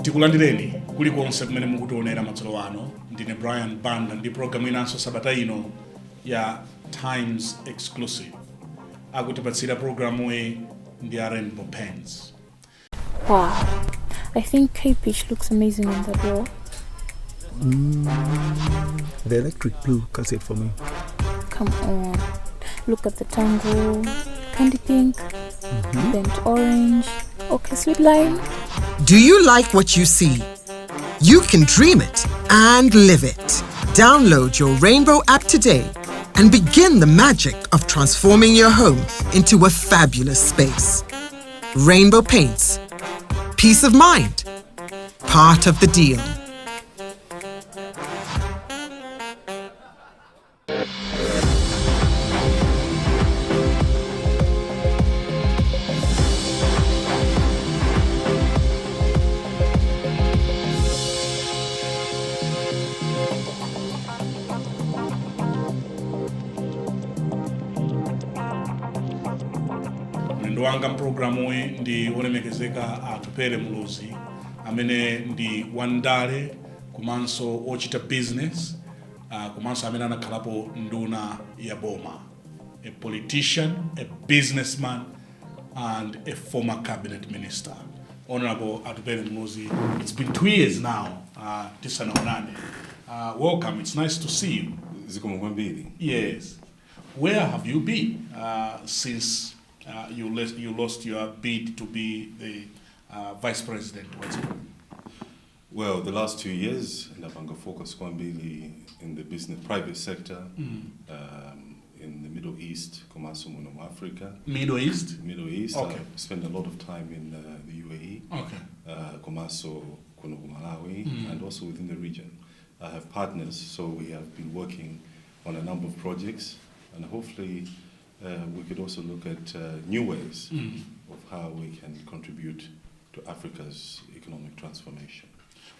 Tikulandireni kulikonse kumene mukutionera madzulo ano. Ndine Brian Banda ndi programu inanso sabata ino ya Times Exclusive. Akutipatsira programuyi ndi a Rainbow Paints. Wow, I think Cape Beach looks amazing on that wall. The electric blue cuts it for me. Come on, look at the tango, candy pink, burnt orange, okay, sweet lime. Do you like what you see? You can dream it and live it. Download your Rainbow app today and begin the magic of transforming your home into a fabulous space. Rainbow Paints. Peace of mind. Part of the deal. Mlendo wanga mpulogalamuyi ndi olemekezeka Atupele Muluzi, amene ndi wandale komanso ochita business, komanso amene anakhalapo nduna ya boma, a politician, a businessman and a former cabinet minister. Honorable Atupele Muluzi, it's been 2 years now tisanaonane. Welcome, it's nice to see you. Zikomo kwambiri. Yes. Where have you been since you lost your bid to be the vice president? What's it? Well, the last 2 years ndapanga focus kwambiri in the business private sector, in the Middle East komanso muno mu Africa. Middle East? Middle East. Okay. I spent a lot of time in the UAE, komanso kuno ku Malawi, and also within the region. I have partners, so we have been working on a number of projects, and hopefully we could also look at new ways of how we can contribute to Africa's economic transformation.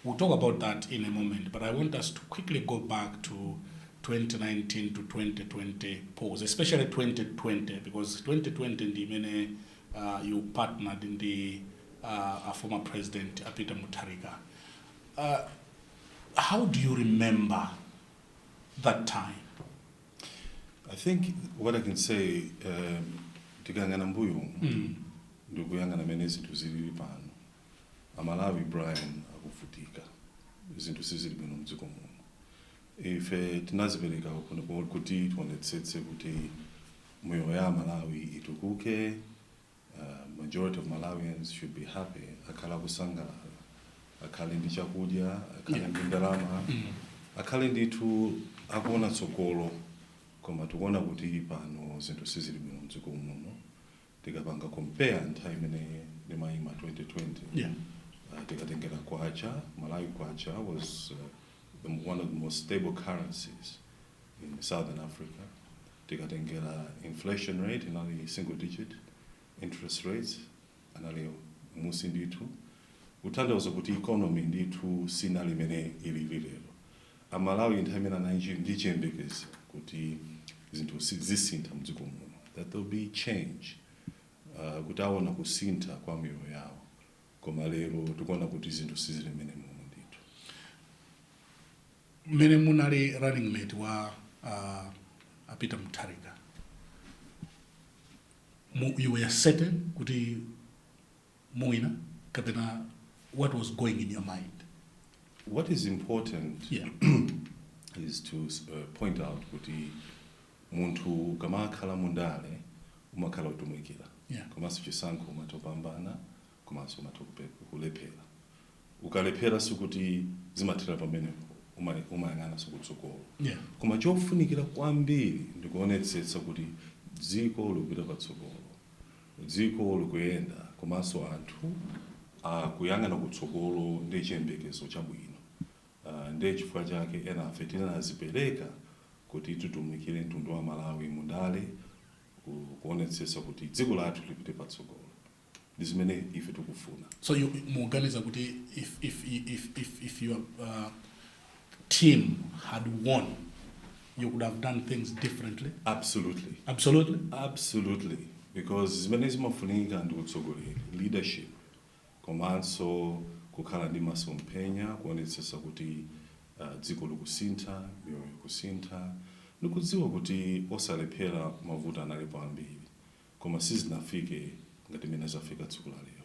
We'll talk about that in a moment, but I want us to quickly go back to 2019 to 2020 polls, especially 2020, because 2020 ndi imene you partnered in the a former president, Peter Mutharika. How do you remember that time? I think what I can say, tikayang'ana mbuyo ndikuyang'ana mene zinthu zilili pano, Amalawi, Brian, akuvutika. Zinthu sizili bwino mdziko muno. Ife tinazipereka kuti tionetsetse kuti moyo ya Malawi itukuke. Majority of Malawians should be happy, akhale akusangalala, akhale ndi chakudya, akhale ndi ndalama, akhale ndithu akuona tsogolo. Koma tikuona kuti pano zinthu sizili bwino mdziko muno. Tikapanga compare nthawi imene ndimayima 2020, tikatengera kwacha, Malawi kwacha was one of the most stable currencies in Southern Africa. Tikatengera inflation rate inali single digit, interest rates anali musi ndithu, kutanthauza kuti economy ndithu sinali imene ilili lero. Amalawi nthawi imene anali ndi chiyembekezo kuti zinthu zisintha mdziko muno, that there will be change, kuti aona kusintha kwa miyoyo yawo, koma lero tikuona kuti zinthu sizili mmene muno ndithu. Mmene munali running mate wa Peter Mutharika, you were certain kuti muwina, kapena what was going in your mind? What is important is to point out kuti munthu kamakhala mundale umakhala utumikira, komanso chisankho umatopambana komanso umatha kulephera. Ukalephera sikuti zimathera pamenepo, umayang'ana kutsogolo. Koma chofunikira kwambiri ndikuonetsetsa kuti dziko likupita patsogolo, dziko likuyenda, komanso anthu akuyang'ana kutsogolo ndi chiyembekezo chabwino. Ndiye chifukwa chake ena afe tinazipereka kuti titumikire mtundu wa Malawi mundale, kuonetsetsa kuti dziko lathu lipite patsogolo, ndi zimene ife tikufuna. So you muganiza kuti if your team had won, you could have done things differently? Absolutely. Absolutely. Absolutely, because zimene zimafunika ndi utsogoleri, leadership, komanso Kukhala ndi masomphenya kuonetsetsa kuti dziko likusintha, miyoyo ikusintha, ndikudziwa kuti osalephera mavuto analipo ambiri, koma sizinafike ngati mene zafika tsiku la lero.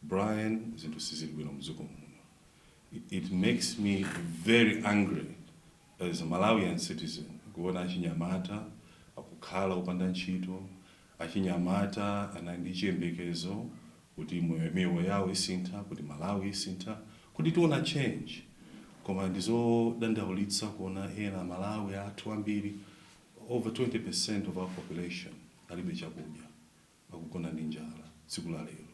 Brian, zinthu sizili bwino mdziko muno. It makes me very angry as a Malawian citizen kuona achinyamata akukhala opanda ntchito, achinyamata anali ndi chiyembekezo kuti miyoyo yawo isintha, kuti Malawi isintha, kuti tiona change. Koma ndizodandaulitsa kuona ena Malawi athu ambiri, over 20% of our population, alibe chakudya, akugona ndi njala tsiku la lero,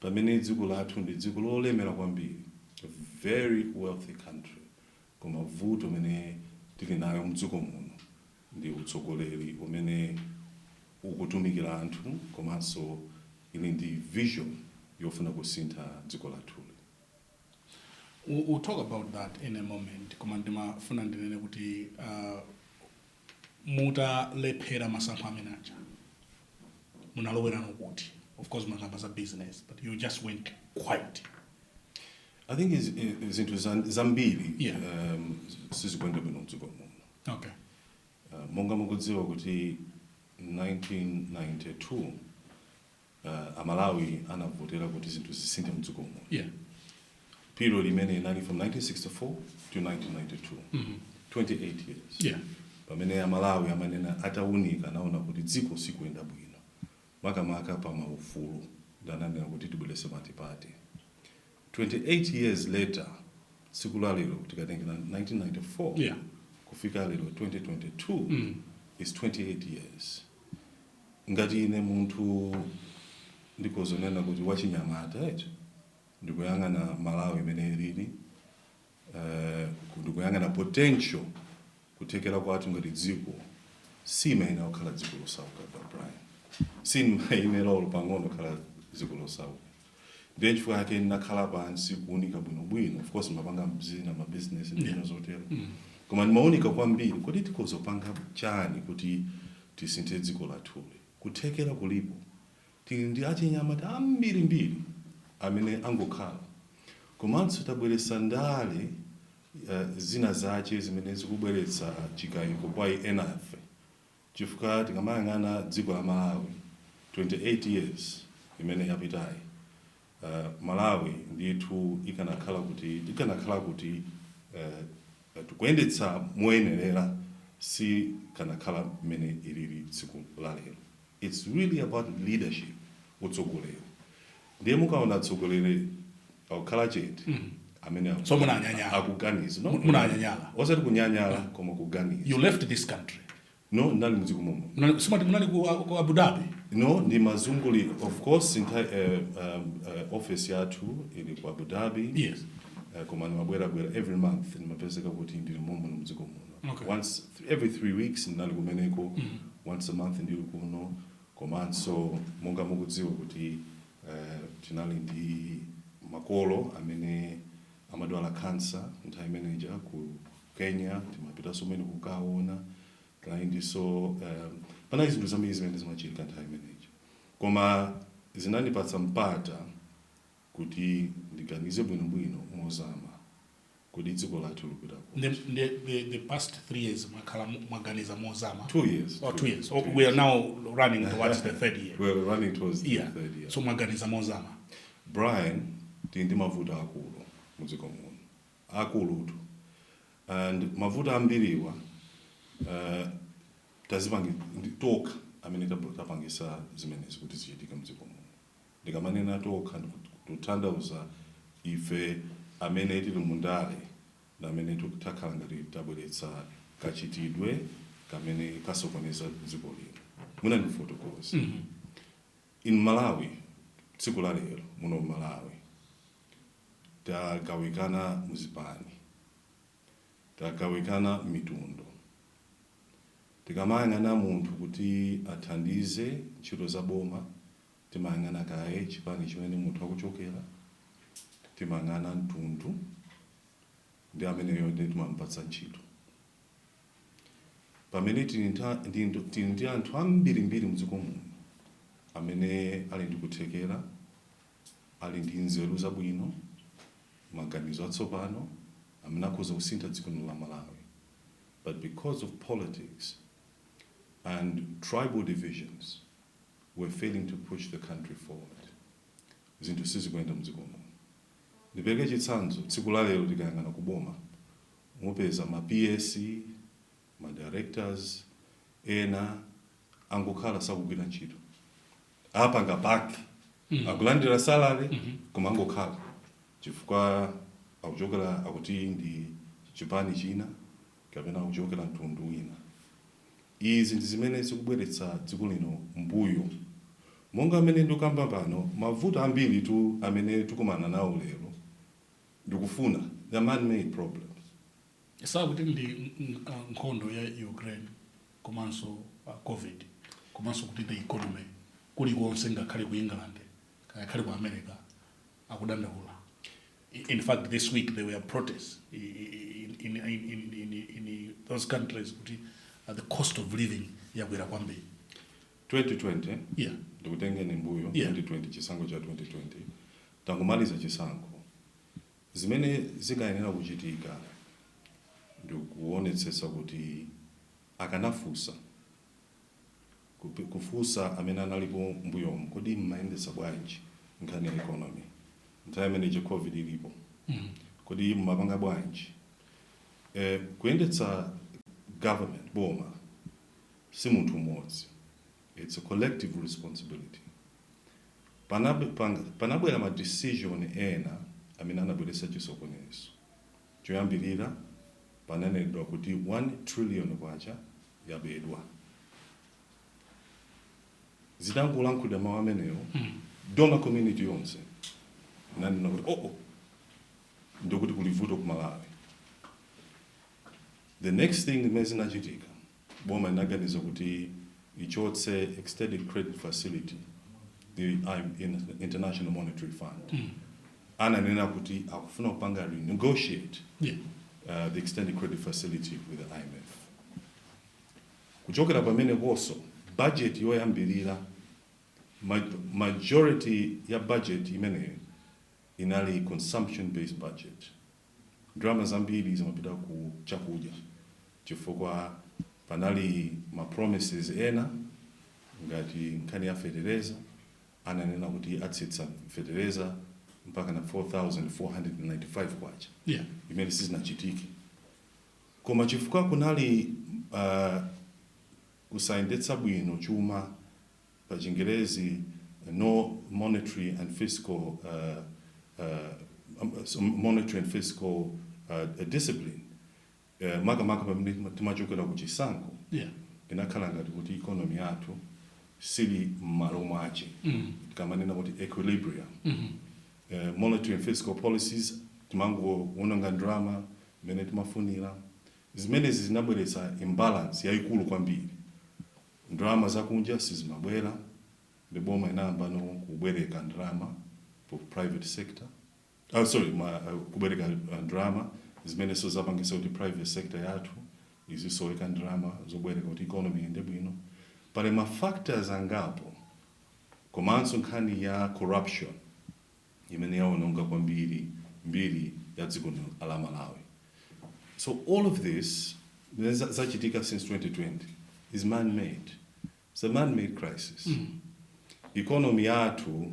pamene dziko lathu ndi dziko lolemera kwambiri, a very wealthy country. Koma vuto umene tili nayo mdziko muno ndi utsogoleri umene ukutumikira anthu komanso ili ndi vision yofuna kusintha dziko lathuli. We'll talk about that in a moment, koma ndimafuna ndinene kuti mutalephera masankho amene aja, munalowerano kuti? Of course munakamba za business, but you just went quiet. I think zinthu zambiri sizikuyenda bwino mdziko muno. Monga mukudziwa kuti 1992 Amalawi anavotera kuti zinthu zisinthe mdziko muno. Period imene inali from 1964 to 1992, 28 years, pamene Amalawi amanena atawunika anaona kuti dziko sikuyenda bwino, makamaka pa maufulu, ndananena kuti tibweretse multiparty. 28 years later, tsiku la lero, tikatengera 1994 kufika lero 2022, is 28 years. Ngati ine munthu ndikozonena kuti wachinyamata eti, ndikuyang'ana Malawi imene ilili, ndikuyang'ana potential, kuthekera kwathu ngati dziko, simayenera kukhala dziko losauka. Brian, simayenera olo pang'ono kukhala dziko losauka. Ndiye chifukwa yake ndinakhala pansi kuunika bwinobwino. Of course mapanga zina, mabusiness ndi zina zotero, koma ndimaunika kwambiri kuti tikozopanga chani kuti tisinthe dziko lathuli. Kuthekera kulipo, tili ndi achinyamata ambirimbiri amene angokhala, komanso tabweretsa ndale zina zache zimene zikubweretsa chikayiko kwa enafe, chifukwa tikamayang'ana dziko la Malawi 28 years imene yapitayi, Malawi ndithu ikanakhala kuti tikuyendetsa moyenerera, si kanakhala mmene ilili tsiku la lero. It's really about leadership, utsogoleri. Ndiye mukaona atsogoleri akukhala chete, amene So munanyanyala. akuganiza. No, Munanyanyala. Osati kunyanyala, koma kuganiza. You left this country? No, ndali mdziko momo. Simati munali ku Abu Dhabi? No, ndi mazunguli. Of course office yathu ili ku Abu Dhabi. Koma ndimabwerabwera every month, ndimapezeka kuti ndili momo mdziko muno. Once every 3 weeks ndinali kumeneko, once a month ndili kuno. Komanso monga mukudziwa kuti tinali ndi makolo amene amadwala cancer nthawi imeneja ku Kenya, timapitanso kumene kukaona. Tinali ndiso panali zinthu zambiri zimene zimachitika nthawi imeneja, koma zinandipatsa mpata kuti ndiganize bwinobwino mozama kuti dziko lathu lipita kuti. The past 3 years mwakhala mwaganiza mozama? 2 years. Oh, 2 years. Oh, we are now running towards the third year. We're running towards the third year. So mwaganiza mozama? Brian, tili ndi mavuto akulu mudziko muno, akulutu, and mavuto ambiriwa tazipangi tokha amene tapangisa zimenezi kuti zichitike mdziko muno. Ndikamanena tokha, ndikutanthauza ife amene tili mundale ndi amene takhala ngati tabweretsa kachitidwe kamene kasokoneza dziko lino. Mwina ndifotokoze. In Malawi tsiku la lero, muno Malawi tagawikana muzipani, tagawikana mitundu. Tikamayang'ana munthu kuti athandize ntchito za boma, timayang'ana kaye chipani chimene munthu akuchokera, timayang'ana mtundu, ndi ameneyo ndi timampatsa ntchito, pamene tili ndi anthu ambirimbiri mdziko muno amene ali ndi kuthekera, ali ndi nzeru zabwino. Maganizo atsopano amene akhoza kusintha dziko lino la Malawi. But because of politics and tribal divisions, we're failing to push the country forward. Zinthu sizikuyenda mdziko muno. Ndipereke chitsanzo, tsiku la lero tikayang'ana kuboma, mupeza ma PS, ma directors ena angokhala, sakugwira ntchito, apanga paki, akulandira salary koma angokhala chifukwa akuchokera, akuti ndi chipani china kapena akuchokera mtundu wina. Izi ndi zimene zikubweretsa dziko lino mbuyo. Monga amene ndikukamba pano, mavuto ambiri tu amene tikumana nawo lero, ndikufuna the man-made problems. Sakuti ndi nkhondo ya Ukraine komanso COVID, komanso kuti the economy kulikonse, ngakhale ku England, ngakhale ku America, akudandaula. In fact, this week there were protests in those countries kuti the cost of living yakwera kwambiri. 2020, ndikutengeni mbuyo. 2020, chisankho cha 2020, tangomaliza chisankho. Zimene zikayenera kuchitika ndikuonetsetsa kuti akanafunsa, kufunsa amene analipo mbuyomu, kodi mmayendetsa bwanji nkhani ya economy nthawi imene COVID ilipo? Kodi mmapanga bwanji? Kuyendetsa government, boma, si munthu mmodzi. It's a collective responsibility. Panabwera ma decision ena amene anabweretsa chisokonezo. Choyambirira, pananenedwa kuti 1 trillion kwacha yabedwa. Zitangolankhulidwa mawu amenewo, donor community yonse inanena kuti, oh, ndikuti kuli vuto ku Malawi. The next thing imene zinachitika, boma inaganiza kuti ichotse extended credit facility, the International Monetary Fund. Ananena kuti akufuna kupanga renegotiate the extended credit facility with the IMF. Kuchokera pameneponso, budget yoyambirira, majority ya budget imeneyo inali consumption based budget. Ndalama zambiri zimapita ku chakudya chifukwa panali ma promises ena ngati nkhani ya fetereza. Ananena kuti atsitsa fetereza mpaka na 4495 kwacha, imene sizinachitike. Koma chifukwa kunali kusayendetsa bwino chuma, pa Chingerezi no monetary and fiscal so monetary and fiscal discipline, makamaka pamene timachokera ku chisankho, inakhala ngati kuti economy yathu sili m'malo mwache. Tikamanena kuti equilibrium, monetary and fiscal policies, timangoononga ndalama mmene timafunira. Zimenezi zinabweretsa imbalance yayikulu kwambiri. Ndalama zakunja sizimabwera, ndi boma inayamba no kubwereka ndalama ku private sector, oh, sorry, kubwereka ndalama zimene so zapangisa kuti private sector yathu izisoweka ndalama zobwereka kuti economy iyende bwino. Pali ma factors angapo, komanso nkhani ya corruption imene yaononga kwambiri mbiri ya dziko la Malawi. So all of this zimene zachitika since 2020 is man-made. It's a man-made crisis. Economy yathu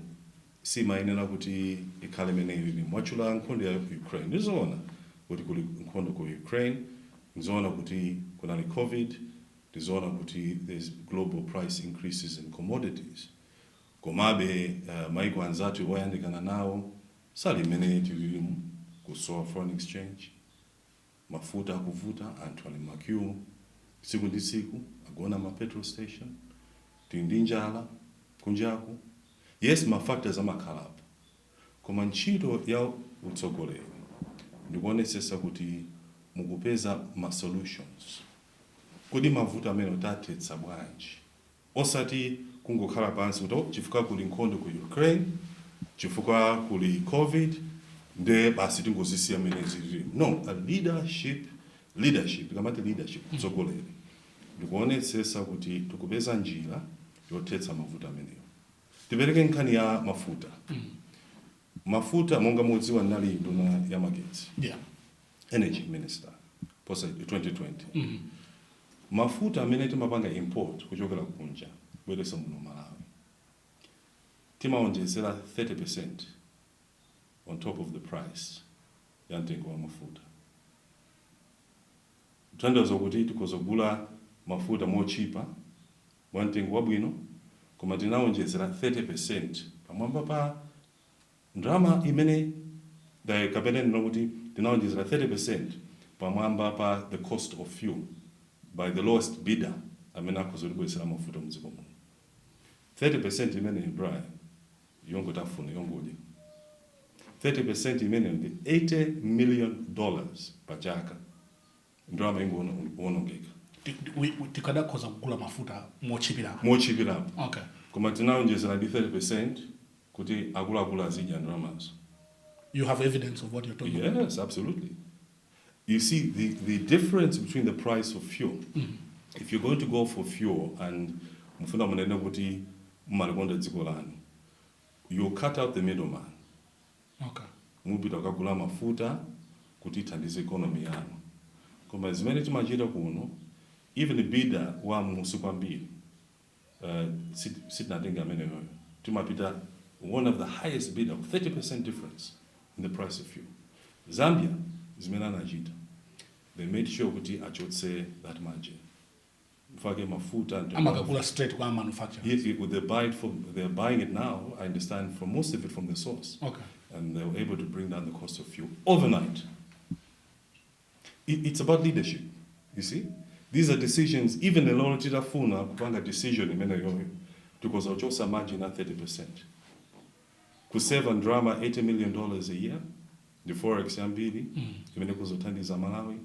simayenera kuti ikhale imene ilili. Mwatchula nkhondo ya Ukraine. Ndizoona kuti kuli nkhondo ku Ukraine, ndizoona kuti kunali COVID, ndizoona kuti there's global price increases in commodities. Komabe maiko anzathu oyandikana nawo sali imene tililimu. Kusowa foreign exchange, mafuta akuvuta, anthu ali ma queue tsiku ndi tsiku, agona ma petrol station, tili ndi njala kunjaku. Yes, ma factors amakhalapo, koma ntchito ya utsogoleri ndikuonetsetsa kuti mukupeza ma solutions. Kodi mavuto amene tathetsa bwanji? Osati kungokhala pansi kuti, oh, chifukwa kuli nkhondo ku Ukraine, chifukwa kuli COVID, nde basi tingozisiya mmene zilili. No, a leadership, leadership, tikamati leadership, utsogoleri, ndikuonetsetsa kuti tikupeza njira yothetsa mavuto amenewo. Tipereke nkhani ya mafuta. Mafuta, monga mudziwa, ndinali nduna ya magetsi, energy minister posa 2020. Mafuta amene timapanga import kuchokera kunja kubweretsa muno Malawi, timaonjezera 30% on top of the price ya mtengo wa mafuta, kutanthauza kuti tikhoza kugula mafuta mochipa, mwa mtengo wabwino, koma tinawonjezera 30% pamwamba pa ndalama imene kapena ndino kuti tinawonjezera 30% pamwamba pa the cost of fuel by the lowest bidder amene akhoza kutibweretsera mafuta mdziko muno. 30% imene, Brian, yongotafuna, yongodya, 30% imene ndi $80 million pa chaka, ndalama ingoonongeka. Tikadakhoza kugula mafuta mochipirapo. Mochipirapo. Koma tinawonjezera ndi 30% kuti akuluakulu azidya ndalamazo. You have evidence of what you're talking about? Yes, absolutely. You see, the difference between the price of fuel, if you're going to go for fuel and mufuna munene kuti mumalikonda dziko lanu, you cut out the middleman. Mupita kukagula mafuta kuti ithandize economy yanu. Koma zimene timachita kuno, even bidder wa musi kwambiri, sitinatenga ameneyoyo. Timapita one of the highest bidder, 30% difference in the price of fuel. Zambia, zimene anachita, they made sure kuti achotse that margin. Mfake mafuta Amakagula straight kwa manufacturer. Yes, they're buying it now, I understand, from most of it from the source. And they were able to bring down the cost of fuel overnight. It's about leadership, you see. These are decisions, even the lolo titafuna kupanga decision imene yoyo, because kuchotsa margin at 30%. Kuseva ndalama $80 million a year, the forex yambiri, imene kuzothandiza Malawi,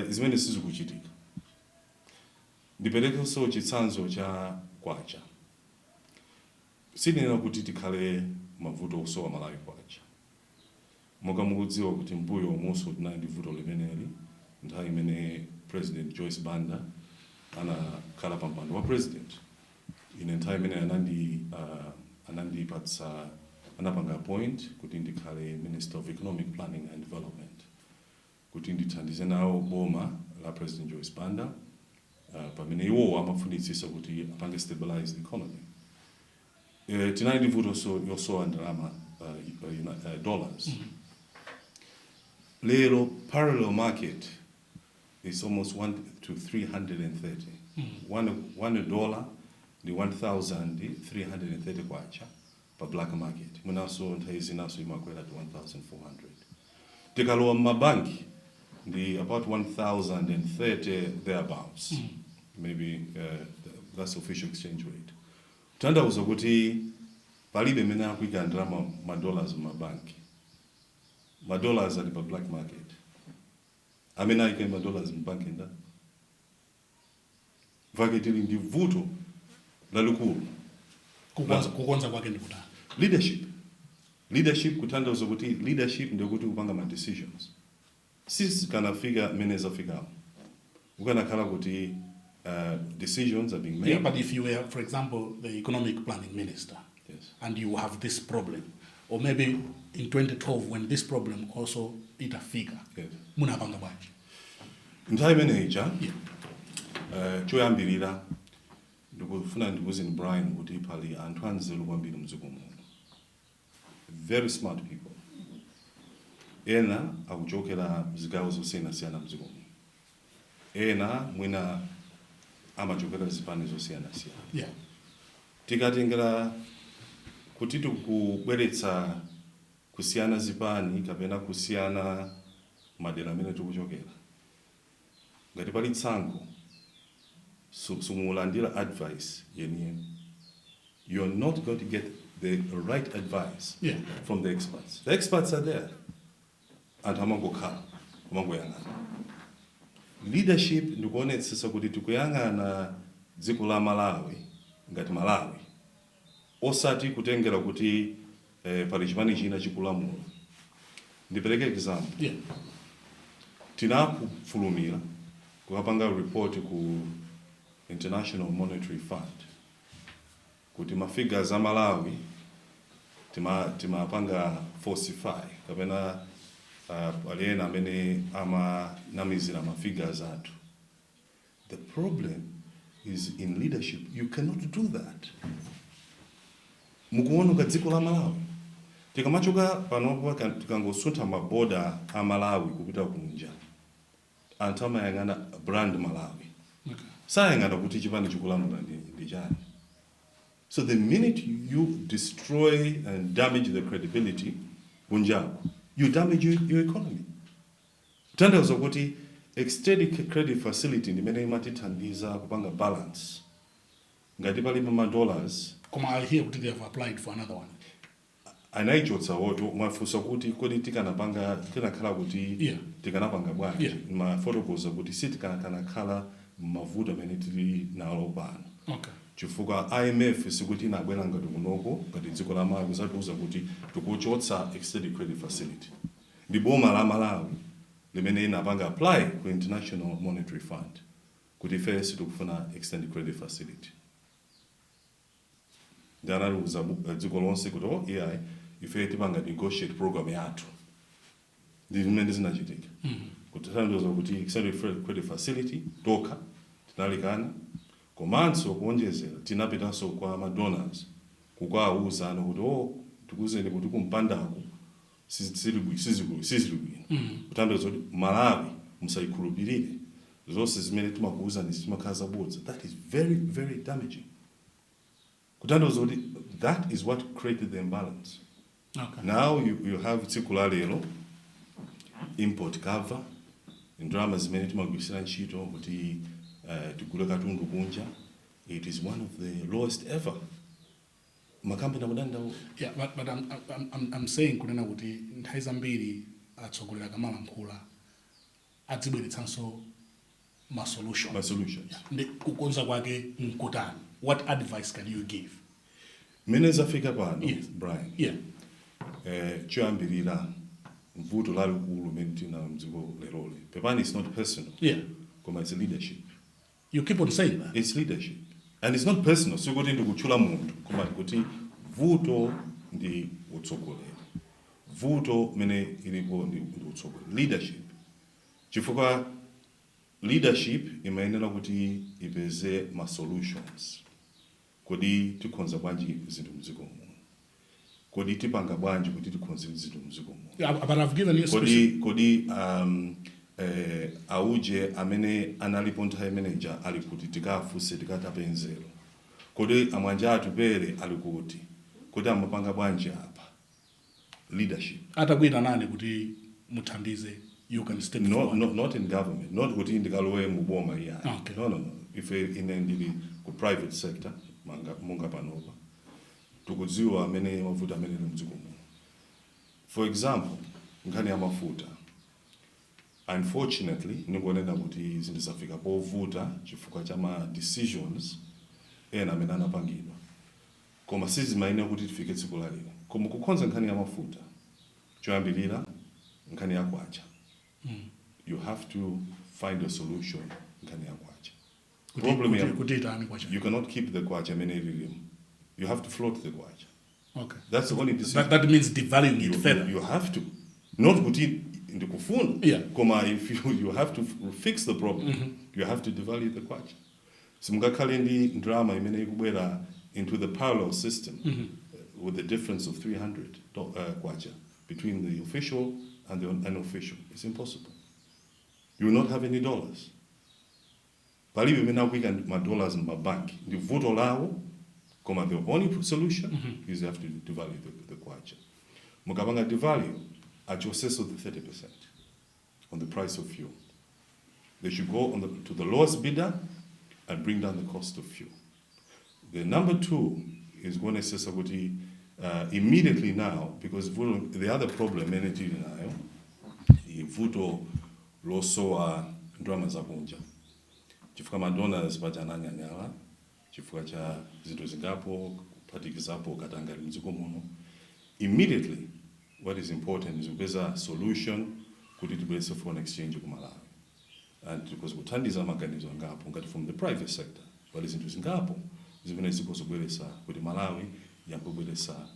zimene sizikuchitika. Ndiperekenso chitsanzo cha kwacha. Sinena kuti tikhale mavuto osowa Malawi kwacha. Monga mukudziwa kuti mbuyo monso tinali ndi vuto limeneli nthawi imene President Joyce Banda anakhala pa mpando wa president. Ine nthawi imene anandipatsa, anapanga appoint kuti ndikhale Minister of Economic Planning and Development, kuti ndithandize nawo boma la President Joyce Banda pamene iwowo amafunitsitsa kuti apange stabilize the economy. Tinali ndi vuto so yosowa ndalama, dollars. Lero parallel market is almost 1 to 330. $1 ndi 1330 kwacha pa black market. Mwinanso nthawi zinaso imakwera to 1400. Tikalowa mmabanki ndi about 1030 thereabouts. Maybe that's official exchange rate. Kutanthauza kuti palibe mmene akuyika ndalama, madollars, mmabanki. Madollars ali pa black market. Amene ayika madollars mbanki nda vake. Tili ndi vuto lalikulu. Kukonza kwake ndi kutani? Leadership. Leadership kutanthauza kuti leadership ndikuti kupanga ma decisions. Sizikanafika mmene zafikamo ukanakhala kuti decisions are being made. Yeah, but if you were, for example, the economic planning minister, and you have this problem, or maybe in 2012 when this problem also itafika, munapanga bwanji? Nthawi imene ija, choyambirira ndikufuna ndikuuzeni, Brian, kuti pali anthu anzeru kwambiri mdziko muno, very smart people. Ena akuchokera zigawo zosiyanasiyana mdziko muno, ena mwina amachokera zipani zosiyanasiyana. Tikatengera kuti tikubweretsa kusiyana zipani kapena kusiyana madera amene tikuchokera, ngati pali tsankho, simulandira advice yeniyeni. You're not going to get the right advice from the experts. The experts are there, anthu amangokhala amangoyang'ana. Leadership ndikuonetsetsa kuti tikuyang'ana dziko la Malawi ngati Malawi, osati kutengera kuti pali chipani china chikulamula. Ndipereke example. Tinakufulumira kukapanga report ku International Monetary Fund kuti ma figures a Malawi Timapanga falsify kapena pali ena amene amanamizira ma figures athu. The problem is, in leadership you cannot do that. Mukuona dziko la Malawi, tikamachoka panopo, tikangosuntha maboda a Malawi kupita kunja, anthu amayang'ana brand Malawi. Sayang'ana kuti chipani chikulamula ndi chani. So the minute you destroy and damage the credibility kunjako, you damage your economy. Kutanthauza kuti extended credit facility ndimene imatithandiza kupanga balance ngati palibe ma dollars. Koma I hear kuti they have applied for another one. Anayichotsa woto. Mwafunsa kuti kodi tikanapanga, tinakhala kuti tikanapanga bwanji? Mafotokoza kuti sitikanakhala mavuto amene tili nalo pano, chifukwa IMF sikuti inabwera ngati kunoko, ngati dziko la Malawi, kuzatiuza kuti tikuchotsa extended credit facility. Ndi boma la Malawi limene inapanga apply ku International Monetary Fund kuti ife sitikufuna extended credit facility. Ndi analiuza dziko lonse kuti, "Oh iyayi, ife tipanga negotiate program yathu." Ndi zimene zinachitika, kutanthauza kuti extended credit facility tokha tinalikana. Komanso kuonjezera, tinapitanso kwa ma donors kukawauza ano kuti, "Oh, tikuuzeni kuti kumpandako sizili bwino." Kutanthauza kuti Malawi musayikhulupirire, zonse zimene timakuuzani zimakhala zabodza. That is very, very damaging. Kutanthauza kuti that is what created the imbalance. Now you have tsiku la lero import cover, ndalama zimene timagwirisira ntchito kuti tigule katundu kunja, it is one of the lowest ever. Makampani akudandaula. Yeah, but I'm saying kunena kuti nthawi zambiri atsogoleri akamalankhula adzibweretsanso ma solution. Ma solutions. Ndi kukonza kwake nkutani? What advice can you give? Mmene zafika pano, Brian, choyambirira, mvuto lalikulu limene tinalo mdziko leroli, pepani, it's not personal, koma it's leadership. You keep on saying that. It's leadership and it's not personal. Sikuti ndikutchula munthu, koma ndikuti vuto ndi utsogoleri. Vuto mene ilipo ndi utsogoleri, leadership, chifukwa leadership imayenera kuti ipeze ma solutions. Kodi tikhonza bwanji zinthu mdziko muno? Kodi tipanga bwanji kuti tikhonze zinthu mdziko muno? Yeah, but I've given you specific Kodi auje amene analipo nthawi imeneja ali kuti? Tikafunse, tikatape nzeru. Kodi amwanja Atupere ali kuti? Kodi amapanga bwanji apa? Leadership. Atakwita nani kuti muthandize, you can step No, forward? No, not in government, not kuti ndikalowe muboma, iyayi. No. Ife, ine ndili ku private sector. Monga panopa tikudziwa amene mavuto amene ali mdziko muno. For example, nkhani ya mafuta, unfortunately ningonena kuti zinthu zafika povuta chifukwa cha ma decisions ena amene anapangidwa, koma sizimayenera kuti tifike tsiku la lero. Koma kukhonza nkhani ya mafuta, choyambirira nkhani ya kwacha. You have to find a solution nkhani ya kwacha. Problem Kuti itani kwacha? You cannot keep the kwacha amene ililimu. You have to float the kwacha. That's the only decision. That means devaluing it further. You have to. Not kuti ndikufuna, koma if you have to fix the problem, you have to devalue the kwacha. Simungakhale ndi ndalama imene ikubwera into the parallel system with the difference of 300 kwacha between the official and the unofficial. It's impossible. You will not have any dollars. Palibe imene akuyika ma dollars m'mabanki, ndi vuto lawo, koma the only solution is you have to devalue the kwacha. Mukapanga devalue, achoseso the 30% on the price of fuel. They should go to the lowest bidder and bring down the cost of fuel. The number two is kuonesesa kuti immediately now, because vuto, the other problem imene tili nayo ndi vuto losowa ndalama zakunja, chifukwa ma donors paja ananyanyala chifukwa cha zinthu zingapo, kuphatikizapo katangale mdziko muno. Immediately, what is important is kupeza solution kuti tibweretse foreign exchange ku Malawi, and because kuthandiza maganizo angapo ngati from the private sector, pali zinthu zingapo zimene zikuzobweretsa kuti Malawi yambobweretsa.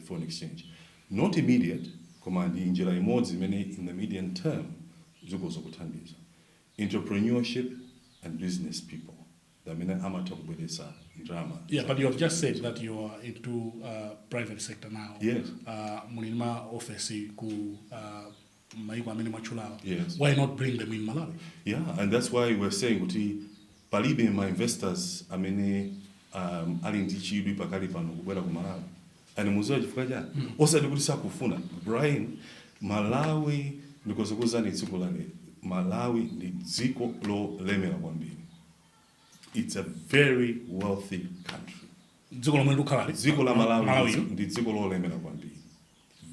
foreign exchange. Not immediate, koma ndi njira imodzi imene in the medium term zikhoza kuthandiza. Entrepreneurship and business people amene amatha kubweretsa ndalama. Yeah, but you have just said that you are into private sector now. Yes. Muli ma office ku maiko amene mwatchulawa. Yes. Why not bring them in Malawi? Yeah, and that's why we're saying kuti palibe ma investors amene ali ndi chidwi pakali pano kubwera ku Malawi. And muziwa chifukwa chani? Osati kuti sakufuna. Brian, Malawi, ndikukuuzani tsiku lale, Malawi ndi dziko lolemera kwambiri. It's a very wealthy country. Dziko lomwe likukhalali. Dziko la Malawi Malawi. ndi dziko lolemera kwambiri.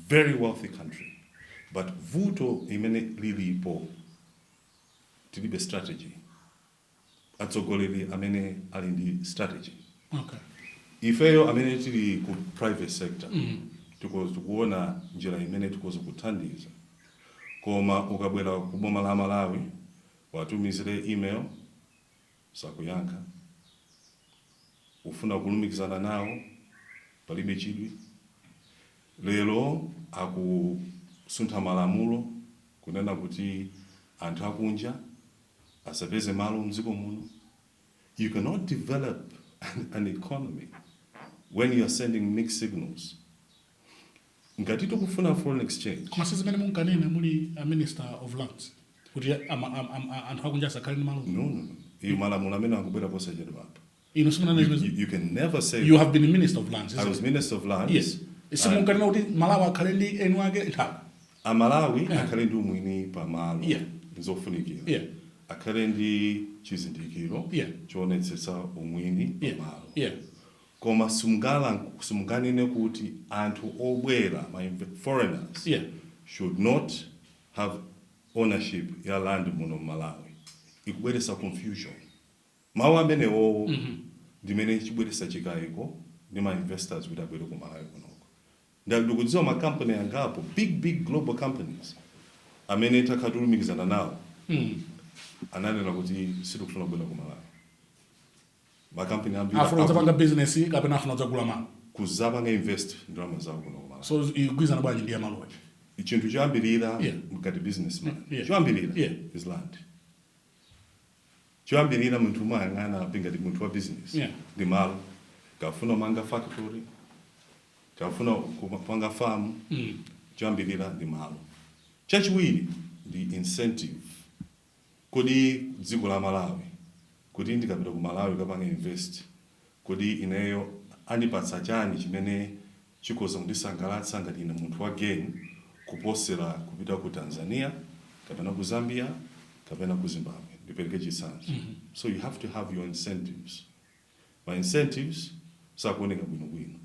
Very wealthy country. But vuto imene lilipo, tilibe strategy. Atsogoleri amene ali ndi strategy. Ifeyo amene tili ku private sector tikuona njira imene tikoza kuthandiza, koma ukabwera ku boma la Malawi, watumizire email, sakuyankha. Ufuna kulumikizana nawo, palibe chidwi. Lero akusuntha malamulo kunena kuti anthu akunja asapeze malo mdziko muno. You cannot develop an economy when you are sending mixed signals. Ngati tikufuna foreign exchange, Koma si zimene munkanena muli a Minister of Lands, kuti anthu akunja asakhale ndi malo? No. Iyo malamulo amene akubwera posachedwa apa. Inu simunanena zimene? You can never say. You have been a Minister of Lands, I isn't was it? Minister of Lands. Yes. Simunkanena kuti Malawi akhale ndi eni ake nthaka? Amalawi akhale ndi umwini pamalo. Nzofunikira. Akhale ndi chizindikiro choonetsetsa umwini pamalo. Koma simunganene kuti anthu obwera, ma foreigners, should not have ownership ya land muno Malawi. Ikubweretsa confusion. Mawu amenewo ndimene chibweretsa chikayiko ndi ma investors kuti abwere ku Malawi kunoko. Ndikudziwa makampani angapo, big big global companies, amene takhala tikulumikizana nawo, ananena kuti sitikufuna kubwera ku Malawi. Makampani ambiri Afuna kudzapanga business kapena afuna kudzagula malo? Kuzapanga invest ndalama zawo kuno ku Malawi. So igwizana bwanji ndi yamalowa? Chinthu choyambirira ngati businessman, choyambirira is land. Choyambirira munthu umayang'ana ngati munthu wa business ndi malo. Kafuna manga factory, kafuna kupanga farm, choyambirira ndi malo. Chachiwiri ndi incentive. Kodi dziko la Malawi, kuti ndikapita ku Malawi kapanga invest, kodi ineyo andipatsa chani chimene chikhoza kundisangalatsa ngati ine munthu wa gain kuposera kupita ku Tanzania kapena ku Zambia kapena ku Zimbabwe? Ndipereke chitsanzo. So you have to have your incentives. Ma incentives sakuoneka bwinobwino.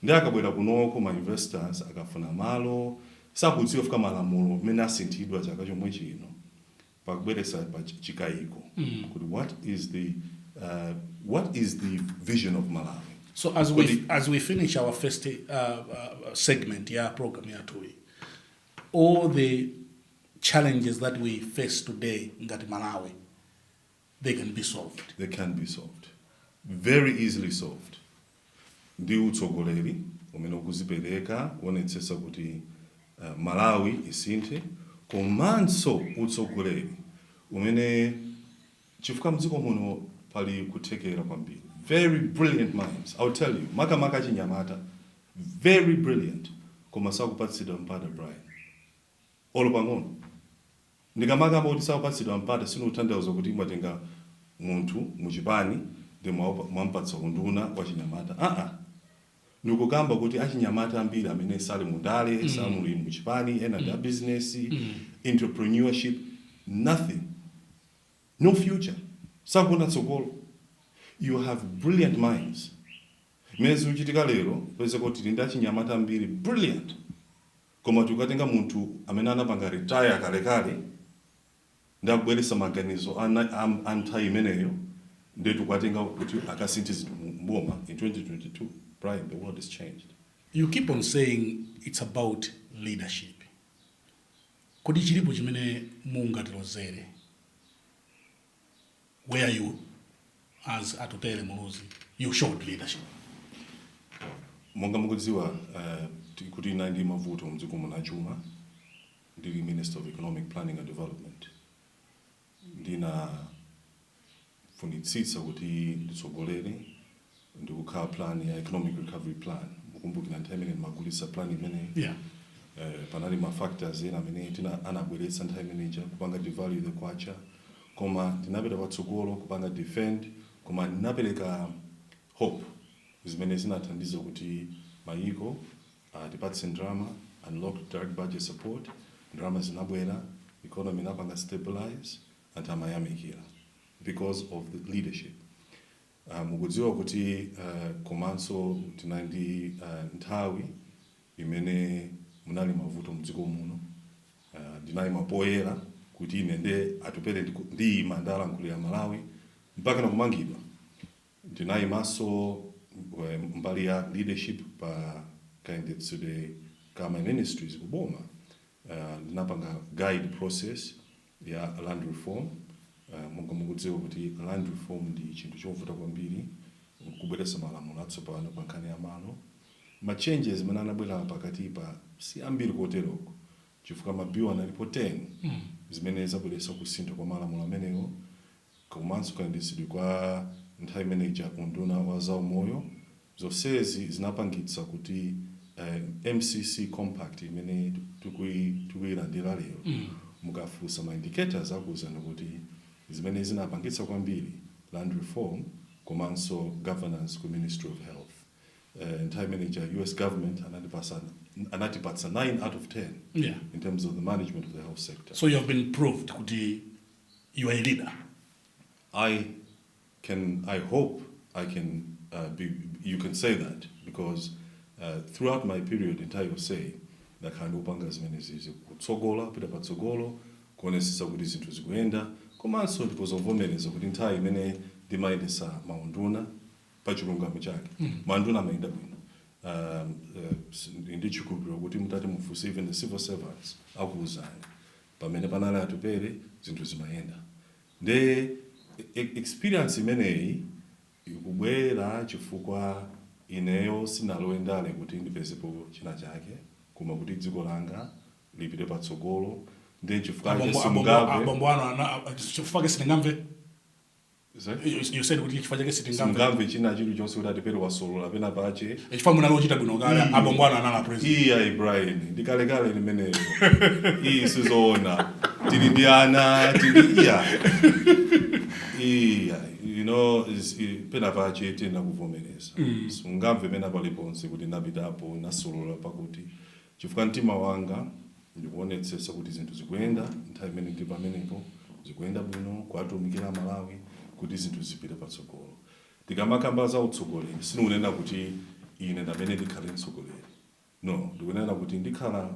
Ndi akabwera kunoko ma investors, akafuna malo sakudziwa fika malamulo mmene asinthidwa chaka chomwe chino pakubweretsa pa chikayiko kuti what is the vision of Malawi? So as we finish our first segment ya program yathuyi, all the challenges that we face today ngati Malawi, they can be solved? They can be solved, very easily solved, ndi utsogoleri umene ukuzipereka kuonetsetsa kuti Malawi isinthe, komanso utsogoleri umene, chifukwa mdziko muno pali kuthekera kwambiri, very brilliant minds, I'll tell you, makamaka achinyamata, very brilliant, koma sakupatsidwa mpata, Brian, olo pang'ono. Ndikamakamba kuti sakupatsidwa mpata, sindikutanthauza kuti mwatenga munthu muchipani ndi mwampatsa unduna wa chinyamata. Aa, ndikukamba kuti achinyamata ambiri amene sali mundale, sali muchipani, ena ndi a business, entrepreneurship, nothing, no future, sakuona tsogolo. You have brilliant minds. Mmene zikuchitika lero, pese kuti tili ndi achinyamata ambiri brilliant, koma tikukatenga munthu amene anapanga retire kalekale ndi akubweretsa maganizo a nthawi imeneyo, ndi tikukatenga kuti akasinthe zinthu mboma in 2022. Brian, the world has changed. You keep on saying it's about leadership. Kodi chilipo chimene mungatilozere where you, as Atupele Muluzi, you showed leadership? Monga mukudziwa kuti ina ndi mavuto mdziko muno achuma, ndili Minister of Economic Planning and Development, ndinafunitsitsa kuti nditsogolere ndikukhala plan ya economic recovery plan. Mukumbukira nthawi imene ndimagulitsa plan imeneyi. Panali ma factors ena amene tina anabweretsa nthawi imeneja kupanga devalue the kwacha, koma ndinapita patsogolo kupanga defend, koma ndinapereka hope zimene zinathandiza kuti mayiko atipatse ndalama, unlock direct budget support. Ndalama zinabwera, economy inapanga stabilize, anthu amayamikira because of the leadership. Mukudziwa kuti komanso tinali ndi nthawi imene munali mavuto mdziko muno. Ndinayima poyera kuti ine nde Atupele ndiyima ndalankhulira Malawi mpaka nakumangidwa. Ndinayimanso mbali ya leadership pa kayendetsedwe ka my ministries kuboma. Ndinapanga guide process ya land reform. Monga mukudziwa kuti land reform ndi chinthu chovuta kwambiri, kubweretsa malamulo atsopano pa nkhani ya malo. Ma changes amene anabwera pakati pa si ambiri koteroko chifukwa ma bill analipo 10 zimene zabweretsa kusintha kwa malamulo amenewo, komanso kayendetsedwe kwa nthawi imeneja unduna wa zaumoyo. Zonsezi zinapangitsa kuti MCC Compact imene tikuyilandira lero, mukafunsa ma indicators akuwuzani kuti zimene zinapangitsa kwambiri land reform komanso governance ku Ministry of Health. Nthawi imeneja US government anatipatsa 9 out of 10 in terms of the management of the health sector. So you have been proved kuti you are a leader. I hope I can be, you can say that because throughout my period nthawi yonseyi ndakhala ndikupanga zimenezi, kutsogola, kupita patsogolo, kuonesesa kuti zinthu zikuyenda. Komanso ndikuzovomereza kuti nthawi imene ndimayendesa maunduna, pa chilungamo chake, maunduna amayenda bwino. Ndi chikhulupiriro kuti mutati mufunse even the civil servants, akuwuzani pamene panali Atupele zinthu zimayenda. Nde experience imeneyi ikubwera chifukwa ineyo sinalowe ndale kuti ndipezepo china chake, koma kuti dziko langa lipite patsogolo. Ndi chifukwa chake simungamve Abambo anu chifukwa chake sitingamve. Sorry? You said kuti chifukwa chake sitingamve. Simungamve china chilichonse kuti Atupele wasolola pena pache. Chifukwa munali ochita bwino kale, abambo anu anali president. Iya, Ibrahim, ndikalekale limeneyo. Iyi sizoona, tili ndi ana, tili iya iya, pena pache tiyenda kuvomereza. Sungamve pena paliponse kuti ndapitapo nasolola pakuti, chifukwa mtima wanga ndikuonetsetsa kuti zinthu zikuyenda nthawi imene ndili pamenepo zikuyenda bwino, kuwatumikira Malawi kuti zinthu zipite patsogolo. Tikamakamba za utsogoleri, sindikunena kuti ine ndamene ndikhale mtsogoleri, no. Ndikunena kuti ndikhala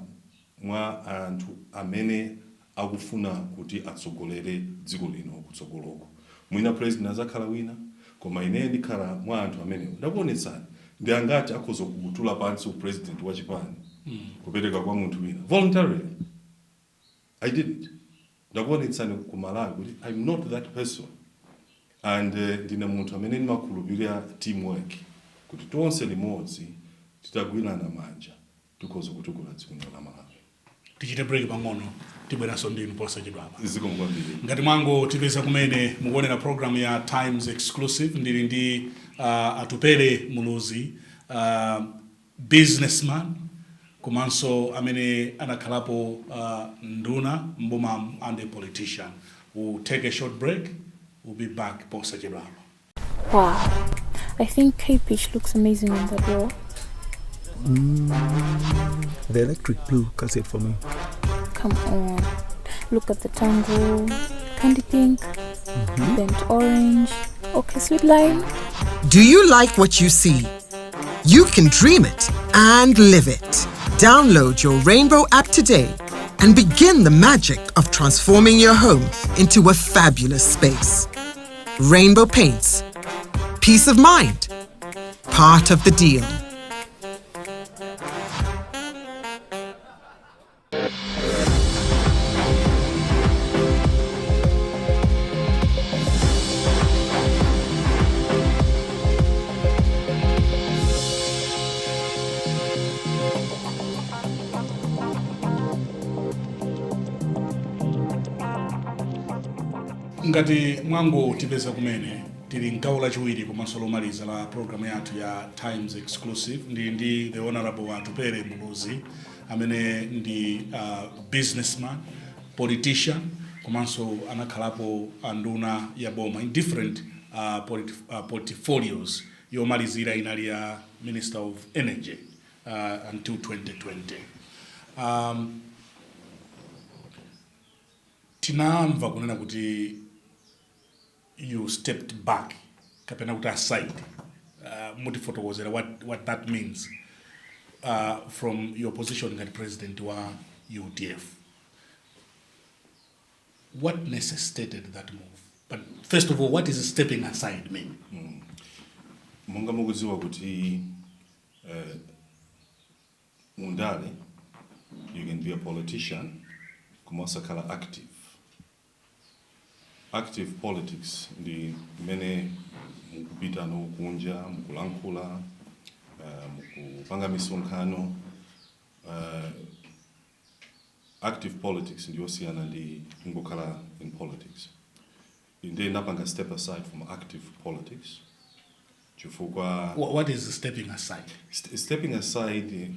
mwa anthu amene akufuna kuti atsogolere dziko lino kutsogoloko. Mwina president azakhala wina, koma ine ndikhala mwa anthu amenewo. Ndakuonetsani, ndi angati akhoza kutula pansi upresident wa chipani kupereka kwa munthu wina voluntarily? I didn't. Ndakuonetsani ku Malawi kuti I'm not that person and ndine munthu amene ndimakhulupirira teamwork, kuti tonse limodzi titagwirana manja tikhoza kutukula dziko lino la Malawi. Tichite break pang'ono, tibweranso ndinu posachedwapa. Zikomo kwambiri. Ngati mwangotipeza kumene, mukuonera program ya Times Exclusive. Ndili ndi Atupele Muluzi, businessman komanso amene anakhalapo nduna mboma and a politician. We'll take a short break, we'll be back posachedwapa. Wow, I think Cape Beach looks amazing on that wall. The electric blue cuts it for me. Come on, look at the tango, candy pink, burnt orange, okay, sweet lime. Do you like what you see? You can dream it and live it. Download your Rainbow app today and begin the magic of transforming your home into a fabulous space. Rainbow Paints. Peace of mind. Part of the deal. Ngati mwangotipeza kumene, tili mgawo lachiwiri komanso lomaliza la programu yathu ya Times Exclusive. Ndi the Honorable Atupele Muluzi amene ndi businessman, politician, komanso anakhalapo nduna ya boma in different portfolios. Yomalizira inali ya Minister of Energy until 2020. Tinamva kunena kuti you stepped back kapena kuti aside, mutifotokozera what that means, from your position ngati president wa UDF. What necessitated that move? But first of all, what is stepping aside mean? Monga mukudziwa kuti mundale you can be a politician koma osakhala active. Active politics ndi mmene mukupita nokunja, mukulankhula, mukupanga misonkhano. Active politics ndiyosiyana ndi kungokhala in politics. Ndiye ndapanga step aside from active politics chifukwa What is stepping aside? Stepping aside,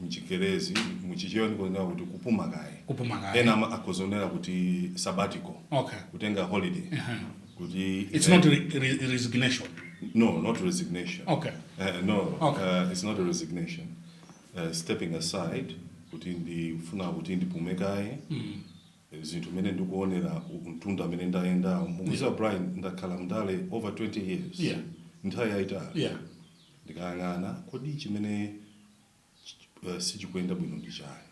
mchingerezi, muchichewa ndikunena kuti kupuma kaye. Kupuma kaye. Ena akozonera kuti sabbatical, kutenga holiday, kuti It's not resignation? No, not resignation. No. It's not a resignation. Stepping aside kuti ndifuna kuti ndipume kaye. Zinthu mmene ndikuonera, mtunda amene ndayenda, mukuziwa Brian, ndakhala mndale over 20 years, nthawi yayitali. Ndikayang'ana kodi chimene sichikuyenda bwino ndi chani,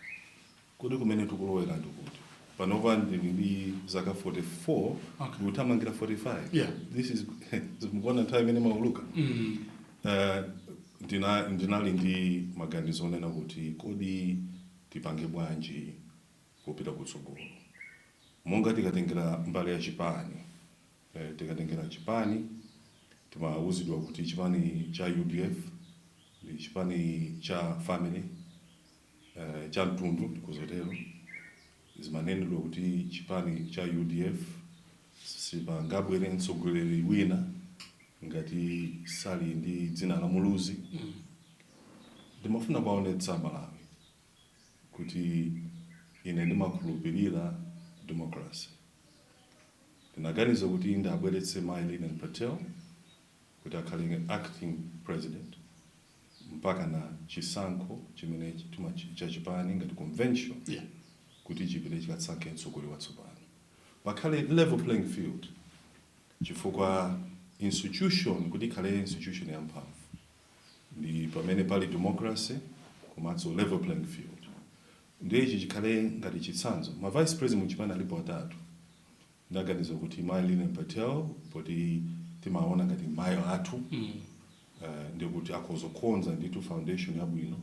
kodi kumene tikulowera ndikuti panopa ndili ndi zaka 44, ndikuthamangira 45. This is, mukuona nthawi imene mauluka. Ndinali ndi maganizo onena kuti kodi tipange bwanji kupita kutsogolo. Monga tikatengera mbali ya chipani, tikatengera chipani, timawuzidwa kuti chipani cha UDF ndi chipani cha family, cha mtundu, ndikuzotero. Zimanenedwa kuti chipani cha UDF sipangabwere mtsogoleri wina ngati sali ndi dzina la Muluzi. Ndimafuna kuwaonetsa Malawi kuti ine ndimakhulupirira democracy. Ndinaganiza kuti ndabweretse Mai Lilian Patel kuti akhale acting president mpaka na chisankho chimene cha chipani ngati convention, kuti chipite chikatsankhe mtsogoleri watsopano, pakhale level playing field, chifukwa institution kuti ikhale institution yamphamvu ndi pamene pali democracy komanso level playing field. Ndiye ichi chikhale ngati chitsanzo. Ma vice president muchipani alipo atatu. Ndaganiza kuti Mai Lilian Patel, poti timaona ngati mayi athu, ndikuti akhozokonza ndithu foundation yabwino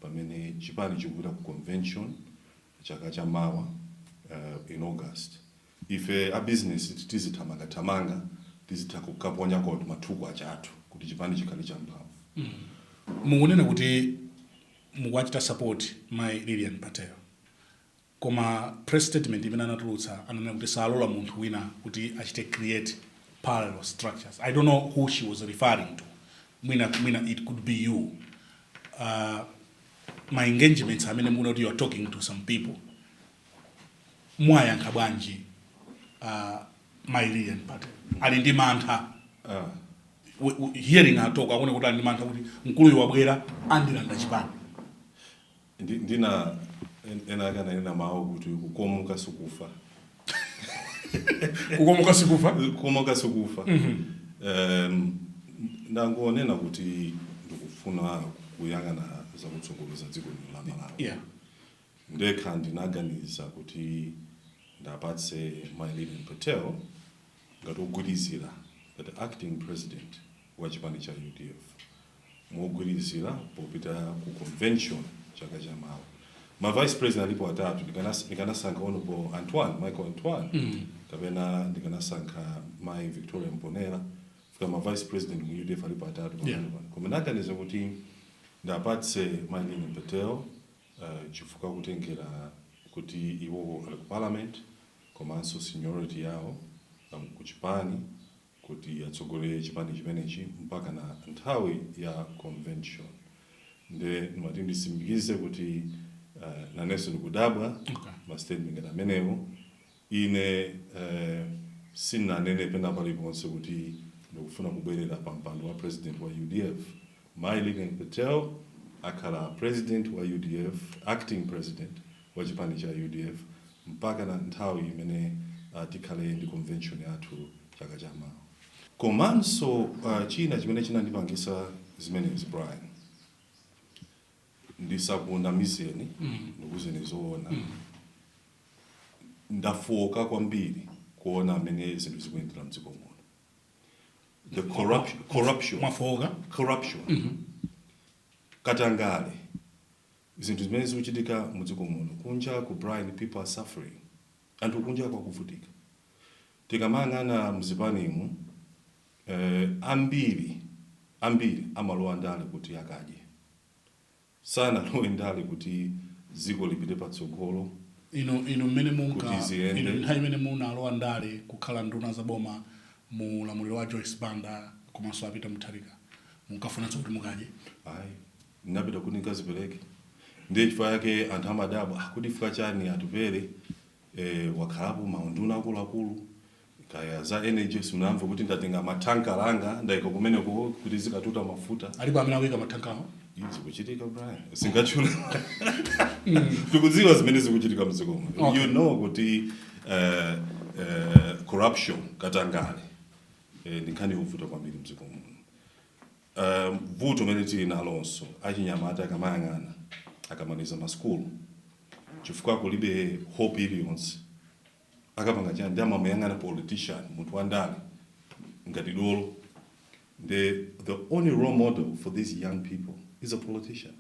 pamene chipani chikupita ku convention chaka chamawa, in August. Ife a business tizithamangathamanga, tizitha kukaponya koti mathuku achathu kuti chipani chikhale champhamvu. Mukunena kuti mukuwachita support Mai Lilian Patel, koma press statement imene anatulutsa ananena kuti salola munthu wina kuti achite create parallel structures. I don't know who she was referring to. Mwina it could be you. Ma engagements amene mukuona kuti you are talking to some people, mwayankha bwanji Mai Lilian Patel? Ali ndi mantha. Hearing her talk, akuona kuti ali ndi mantha kuti mkuluyu wabwera andilanda chipani. Ndina ena akananena mawu kuti kukomoka sikufa. Kukomoka sikufa. Kukomoka sikufa. Ndangonena kuti ndikufuna kuyang'ana zakutsogolo za dziko lino la Malawi. Ndekha ndinaganiza kuti ndapatse Mai Lilian Patel ngati ogwirizira, ngati acting president wa chipani cha UDF, mogwirizira popita ku convention chaka chamawa. Ma vice president alipo atatu. Ndikanasankha Honorable Antoine, Michael Antoine, kapena ndikanasankha Mai Victoria Mponela fika. Ma vice president mu UDF alipo atatu pamene pano, koma ndaganiza kuti ndapatse Mai Lilian Patel, chifukwa kutengera kuti iwo ali ku parliament komanso seniority yawo. ku chipani kuti atsogolere chipani chimenechi mpaka na nthawi ya convention. Nde ndimati nditsimikize kuti nanenso ndikudabwa ma statement ngati amenewo. Ine sinanene pena paliponse kuti ndikufuna kubwerera pa mpando wa president wa UDF. Mai Lilian Patel akhala president wa UDF, acting president wa chipani cha UDF, mpaka na nthawi imene tikhale ndi convention yathu chaka chamawa. Komanso china chimene chinandipangisa zimenezi, Brian, ndisakunamizeni, ndikuuzeni zoona, ndafoka kwambiri kuona amene zinthu zikuyendera mdziko muno, the corruption. Mwafoka? Corruption, katangale, zinthu zimene zikuchitika mudziko muno. Kunja ku, Brian, people are suffering. Anthu kunja kwakuvutika. Tikamayang'ana mzipanimu, ambiri ambiri amalowa ndale kuti akadye, sanalowe ndale kuti dziko lipite patsogolo. Inu mmene munka Kuti ziyende. Inu nthawi imene munalowa ndale, kukhala nduna za boma mu ulamuliro wa Joyce Banda komanso a Peter Mutharika, munkafunanso kuti mukadye? Ayi, ndinapita kuti ndikazipereke. Ndiye chifukwa yake anthu amadabwa, "Ah, kuti chifukwa chani Atupele wakhalapo maunduna akuluakulu kaya za energy, simunamve kuti ndatenga mathankala anga ndayika kumeneko kuti zikatuta mafuta?" Alipo amene akuyika mathankawo? Zikuchitika, Brian, singachula. Tikudziwa zimene zikuchitika mdziko muno. You know kuti corruption, katangale, ndi nkhani yovuta kwambiri mdziko muno. Vuto mene tili nalonso, achinyamata akamayang'ana, akamaliza masukulu, chifukwa kulibe hope iliyonse, akapanga chani? Ndi amamuyang'ana politician, munthu wandale, ngati dolo. The only role model for these young people is a politician.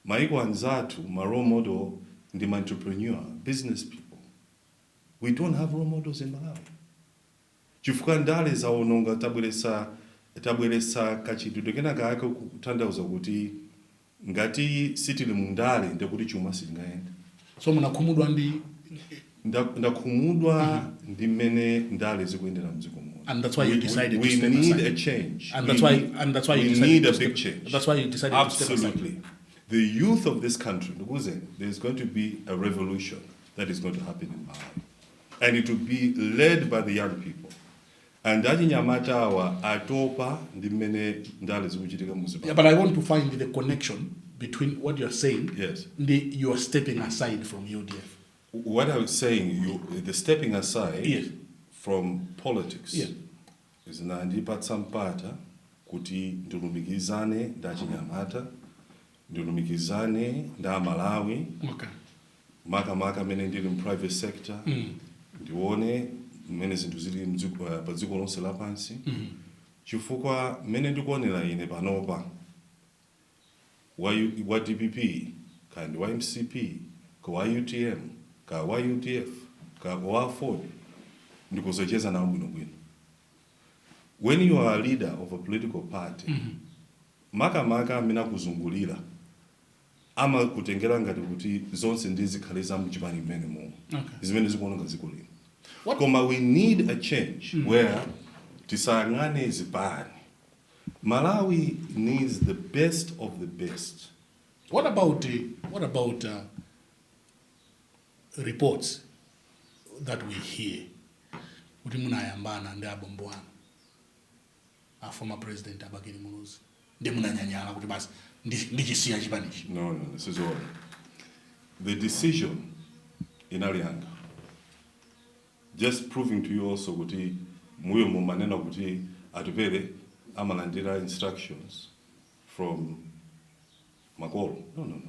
Maiko anzathu, ma role model ndi ma entrepreneur, business people. We don't have role models in Malawi chifukwa ndale zawononga. Tabweresa kachitidwe kena kake kutanthauza kuti ngati sitili mu ndale, ndekuti chuma sichingayende. So munakhumudwa ndi Ndakhumudwa ndi mmene ndale zikuyendera mdziko muno. And that's why you decided We to step need aside. a change. And that's We why and that's why we you decided need to a step big change. That's why you decided to step aside. Absolutely. The youth of this country, ndikuwuzeni, there's going to be a revolution that is going to happen in Malawi, and it will be led by the young people. And achinyamata awa atopa ndi mmene ndale zikuchitika muzipani. Yeah, but I want to find the connection between what you're saying ndi you are stepping aside from UDF. What I was saying, the stepping aside from politics zinandipatsa mpata kuti ndilumikizane ndi achinyamata, ndilumikizane ndi Amalawi, makamaka amene ndili mu private sector, ndione mmene zinthu zili pa dziko lonse lapansi, chifukwa mmene ndikuonera ine panopa, wa DPP kandi wa MCP ka wa UTM ka wa UDF ka wa AFORD, ndikuzocheza nawo bwinobwino. When you are a leader of a political party, makamaka amene akuzungulira amakutengera ngati kuti zonse ndi zikhale za mchipani mmene momwe, zimene zikuononga dziko lino. Koma we need a change where tisayang'ane zipani. Malawi needs the best of the best. What about reports that we hear kuti munayambana ndi abambo anu, a former president a Bakili Muluzi, ndi munanyanyala kuti basi, ndichisiya chipanichi? No, sizoona. The decision inali yanga. Just proving to you also kuti muyo mumanena kuti Atupele amalandira instructions from makolo. No.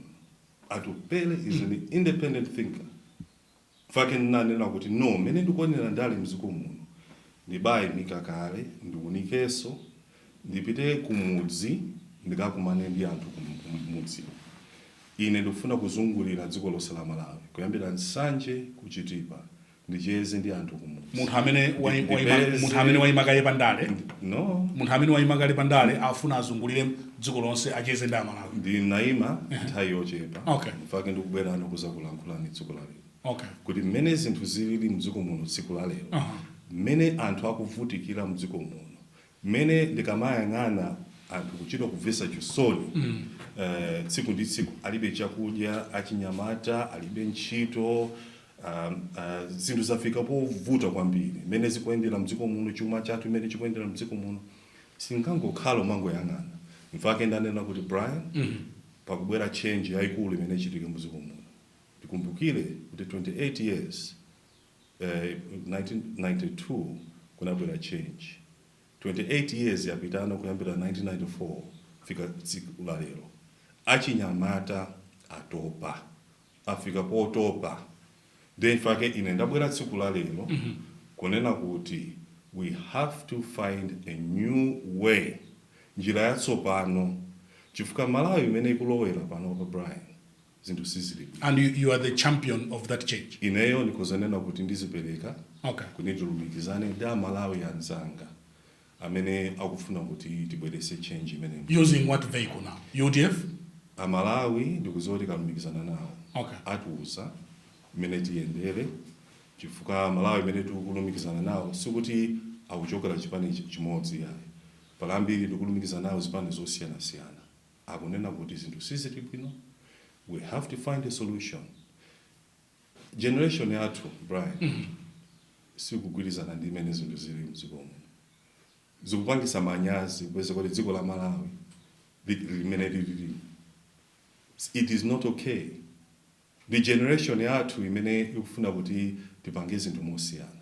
Atupele is an independent thinker. Fake ndinanena kuti no, mene ndikuonera ndale mdziko muno, ndibayimika kale, ndiunikeso, ndipite kumudzi, ndikakumane ndi anthu kumudzi. Ine ndikufuna kuzungulira dziko lonse la Malawi, kuyambira Nsanje kuchitipa, ndicheze ndi anthu kumudzi. Munthu amene wayima kale pandale No. Munthu amene wayima kale pandale afuna azungulire dziko lonse, acheze ndi Amalawi? Ndinayima nthawi yochepa. Mfake ndikubwerano kuza kulankhulani tsiku la lero kuti mmene zinthu zilili mdziko muno tsiku la lero. Mmene anthu akuvutikira mdziko muno, mmene ndikamayang'ana anthu kuchita kumvetsa chisoni, tsiku ndi tsiku alibe chakudya, achinyamata alibe ntchito, zinthu zafika povuta kwambiri mmene zikuyendera mdziko muno, chuma chathu mmene chikuyendera mdziko muno, singangokhala umangoyang'ana. Mfake ndanena kuti, Brian, pakubwera change yayikulu imene ichitike mdziko muno. Tikumbukire kuti 28 years, 1992 kunabwera change, 28 years yapitano kuyambira 1994 fika tsiku la lero. Achinyamata atopa, afika potopa. Then fake ine ndabwera tsiku la lero kunena kuti we have to find a new way, njira yatsopano, chifukwa Malawi imene ikulowera pano pa, Brian, zinthu sizili bwino. And you are the champion of that change. Ineyo ndikozanena kuti ndizipereka kuti tilumikizane ndi Amalawi anzanga amene akufuna kuti tibwerese change imene. Using what vehicle now? UDF? Amalawi ndikuziwa kuti tikalumikizana nawo atiuza mmene tiyendere, chifukwa Malawi imene tikulumikizana nawo sikuti akuchokera chipani chimodzi yayi. Pala ambiri tikulumikizana nawo zipani zosiyanasiyana, akunena kuti zinthu sizili bwino, we have to find a solution. Generation yathu, Brian, sikugwirizana ndi imene zinthu zili mdziko muno. Zikupangisa manyazi kupeza kuti dziko la Malawi limene lilili, it is not okay. Ndi generation yathu imene ikufuna kuti tipange zinthu mosiyana.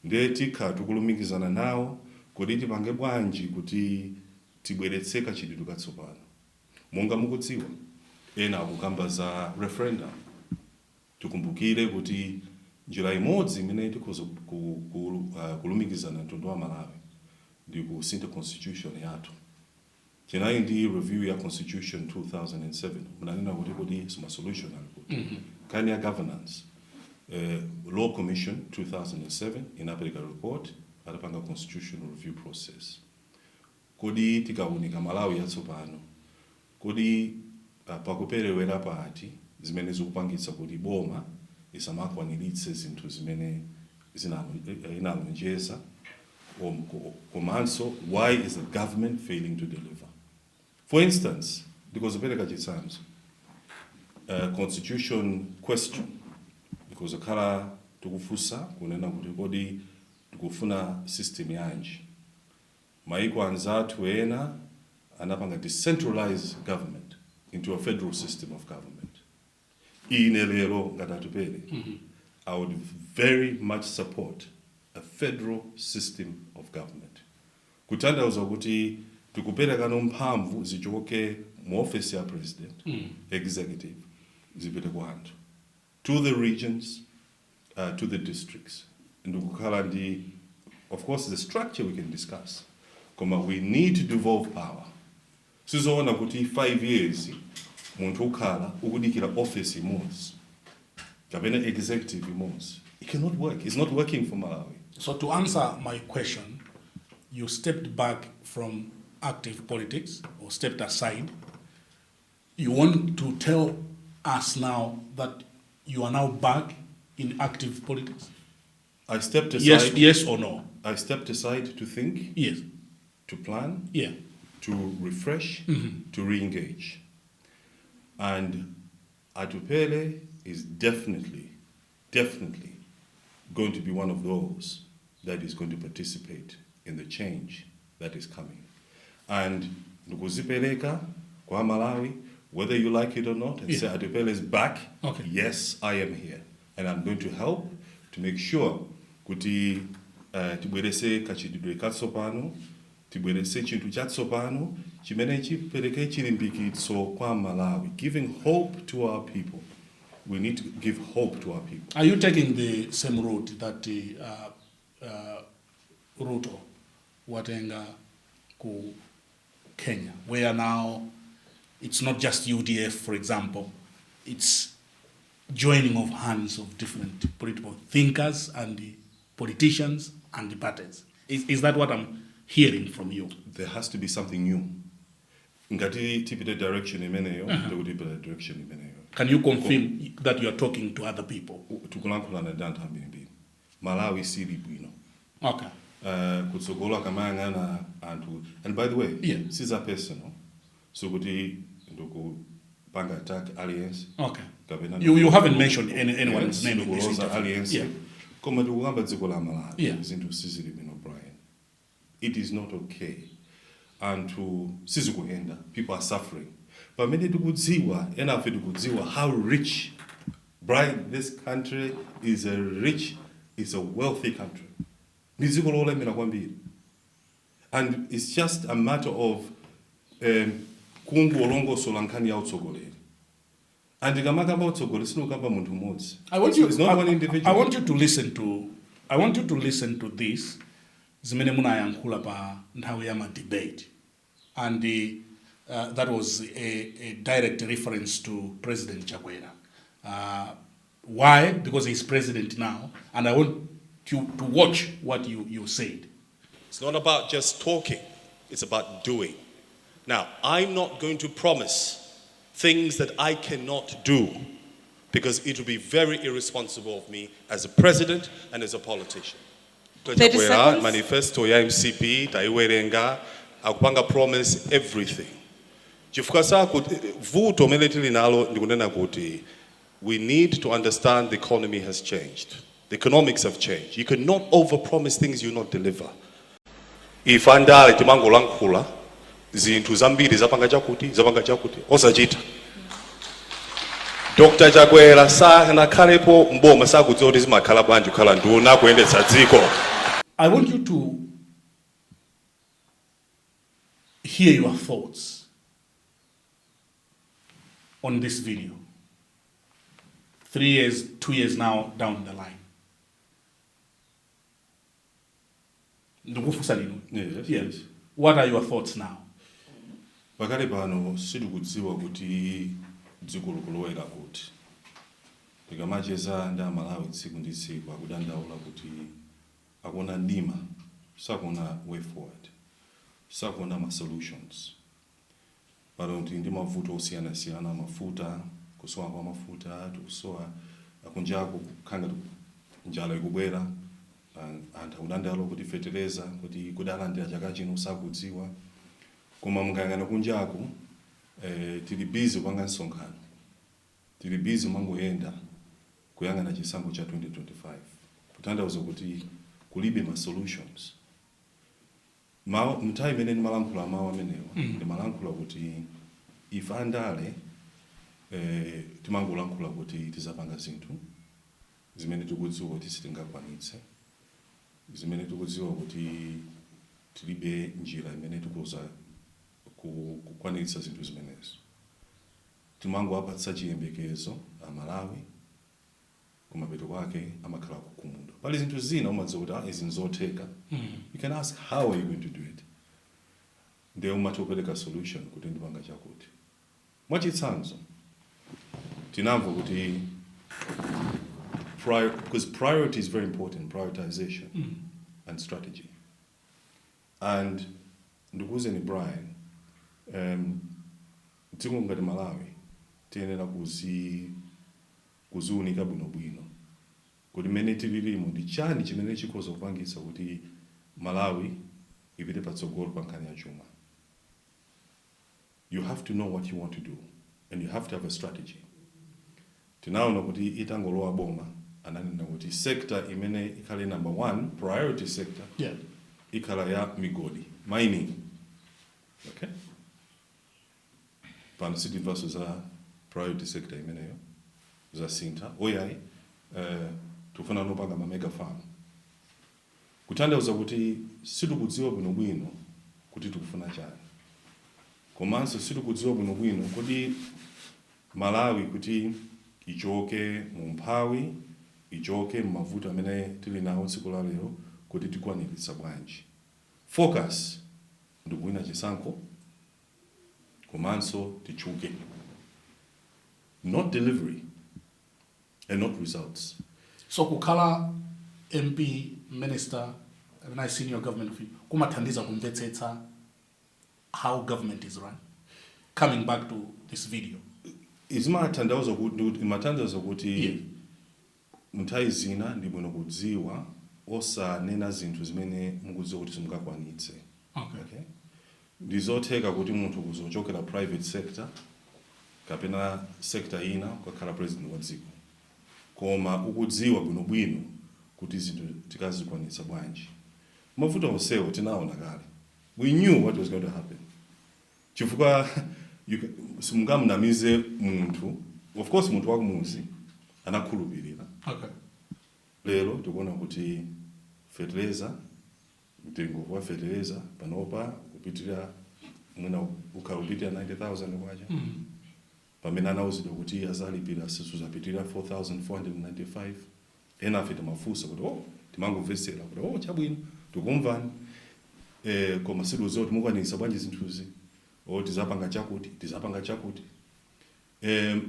Ndiye tikha tikulumikizana nawo kuti tipange bwanji kuti tibweretse kachitidwe katsopano. Monga mukudziwa, ena akukamba za referendum. Tikumbukire kuti njira imodzi imene tikhoza kulumikizana mtundu wa Malawi ndi kusintha constitution yathu. Tinali ndi review ya constitution 2007. Munanena kuti sima solution ali kuti nkhani ya governance, Law Commission 2007 inapereka report atapanga constitutional review process. Kodi tikaunika Malawi yatsopano, kodi pakuperewera pati zimene zikupangitsa kuti boma isamakwaniritse zinthu zimene inalonjeza? Komanso why is the government failing to deliver? For instance, ndikozopereka chitsanzo, constitution question ndikozokhala tikufunsa kunena kuti kodi tikufuna system yanji? Maiko anzathu ena anapanga decentralized government into a federal system of government. Ine lero ngati Atupele, I would very much support a federal system of government, kutanthauza kuti tikuperekano mphamvu zichoke mu office ya president, executive, zipite kwa anthu, to the regions, to the districts, ndikukhala ndi, of course, the structure we can discuss, koma we need to devolve power. Sizoona kuti 5 years munthu ukhala ukudikira office imodzi kapena executive imodzi. It cannot work. It's not working for Malawi. So to answer my question, you stepped back from active politics or stepped aside. You want to tell us now that you are now back in active politics? I stepped aside. Yes, yes or no? I stepped aside to think, to plan, to refresh, to re-engage. And Atupele is definitely, definitely going to be one of those that is going to participate in the change that is coming. And ndikuzipereka kwa Malawi, whether you like it or not, and say Atupele is back. Yes, I am here. And I'm going to help to make sure kuti tibwerese kachitidwe katsopano, tibwerese chinthu chatsopano chimene chipereke chilimbikitso kwa Malawi, giving hope to our people. We need to give hope to our people. Are you taking the same route that Ruto watenga ku Kenya, where now it's not just UDF, for example, it's joining of hands of different political thinkers and the politicians and the parties? Is that what I'm hearing from you? There has to be something new. Ngati tipite direction imeneyo, ndikuti tipite direction imeneyo. Can you confirm that you are talking to other people? Tikulankhulana ndi anthu ambirimbiri. Malawi sili bwino. Kutsogolo akamayang'ana anthu, and by the way, siza personal, sikuti ndikupanga attack aliyense kapena You haven't mentioned anyone's Yes, name in this ndikuloza interview. aliyense, koma ndikukamba dziko la Malawi. Zinthu sizili bwino, Brian. It is not okay. Anthu sizikuyenda, people are suffering, pamene tikudziwa, enafe tikudziwa how rich, Brian, this country is a rich is a wealthy country. Ndi dziko lolemera kwambiri, and it's just a matter of kungolongosola nkhani ya utsogoleri. And tikamakamba utsogoleri, sitikukamba munthu mmodzi. I want you It's not one individual. I want you to listen to this, zimene munayankhula pa nthawi ya ma debate, and that was a direct reference to President Chakwera. Why? Because he's president now, and I want you to watch what you said. It's not about just talking, it's about doing. Now, I'm not going to promise things that I cannot do because it would be very irresponsible of me as a president and as a politician. 30 Chakwera, seconds. Manifesto ya MCP taiwerenga, akupanga promise everything chifukwa sakuti vuto mene tili nalo ndikunena kuti we need to understand the economy has changed, the economics have changed. You cannot overpromise things you not deliver. Ife andale timangolankhula zinthu zambiri, zapanga chakuti, zapanga chakuti, osachita. Dr Chakwera sanakhalepo mboma, sakudziwa kuti zimakhala bwanji kukhala nduna, kuyendetsa dziko. I want you to hear your thoughts on this video. 3 years, 2 years now down the line. Ndikufunsa inu. Yes, yes. What are your thoughts now? Pakali pano sitikudziwa kuti dziko likulowera kuti. Tikamacheza ndi Amalawi tsiku ndi tsiku, akudandaula kuti akuona mdima, sakuona way forward, sakuona ma solutions. Pano tili ndi mavuto osiyanasiyana, mafuta, kusowa kwa mafuta, tikusowa akunjaku, kukhanga njala ikubwera. Anthu akudandaula kuti fetereza kuti kudalandira chaka chino sakudziwa. Koma mukayang'ana kunjaku, tili busy kupanga msonkhano, tili busy mangoyenda kuyang'ana chisankho cha 2025, kutanthauza kuti kulibe ma solutions. Nthawi imene ndimalankhula mawu amenewa, ndimalankhula kuti ife andale timangolankhula kuti tizapanga zinthu zimene tikudziwa kuti sitingakwanitse, zimene tikudziwa kuti tilibe njira imene tikuza kukwaniritsa zinthu zimenezo. Timangowapatsa chiyembekezo Amalawi, kumapeto kwake amakhala kukhumudwa. Pali zinthu zina umadziwa kuti, ah, izi nzotheka. You can ask, "How are you going to do it?" Ndiye umatha kupereka solution kuti ndipanga chakuti. Mwachitsanzo, tinamva kuti because priority is very important, prioritization and strategy. And ndikuwuzeni, Brian, dziko ngati Malawi tiyenera kuziunika bwinobwino kuti mmene tililimo ndi chani chimene chikhoza kupangitsa kuti Malawi ipite patsogolo pa nkhani ya chuma. You have to know what you want to do and you have to have a strategy. Tinaona kuti itangolowa boma, ananena kuti sector imene ikhale number one priority sector ikhala ya migodi, mining. Okay, pano sitimvanso za priority sector imeneyo, zasintha. Oyayi, tikufuna nopanga ma mega farm, kutanthauza kuti sitikudziwa bwinobwino kuti tikufuna chani, komanso sitikudziwa bwinobwino kuti Malawi kuti ichoke mu mphawi, ichoke m'mavuto amene tili nawo tsiku la lero, kuti tikwaniritsa bwanji. Focus ndikuwina chisankho komanso tichuke, not delivery and not results. So kukhala MP, minister kapena senior government official kumathandiza kumvetsetsa how government is run, coming back to this video? Izimatanthauza kuti, imatanthauza kuti nthawi zina ndi bwino kudziwa. Osanena zinthu zimene mukudziwa kuti simungakwanitse. Okay, ndizotheka kuti munthu kuzochokera private sector kapena sector ina kukakhala president wa dziko, koma ukudziwa bwinobwino kuti zinthu tikazikwanitsa bwanji. Mavuto onsewo tinaona kale. We knew what was going to happen, chifukwa simungamunamize munthu. Of course, munthu wakumuzi anakhulupirira. Lero tikuona kuti fertilizer, mtengo wa fertilizer panopa kupitirira, mwina ukhala kupitirira 90,000 kwacha, pamene anauzidwa kuti azalipira sizuzapitirira 4495. Ena afe timafunsa kuti, oh, timangomvetsera kuti, oh, chabwino, tikumvani, koma sitiuziwa kuti mukwanitsa bwanji zinthuzi, o tizapanga chakuti, tizapanga chakuti.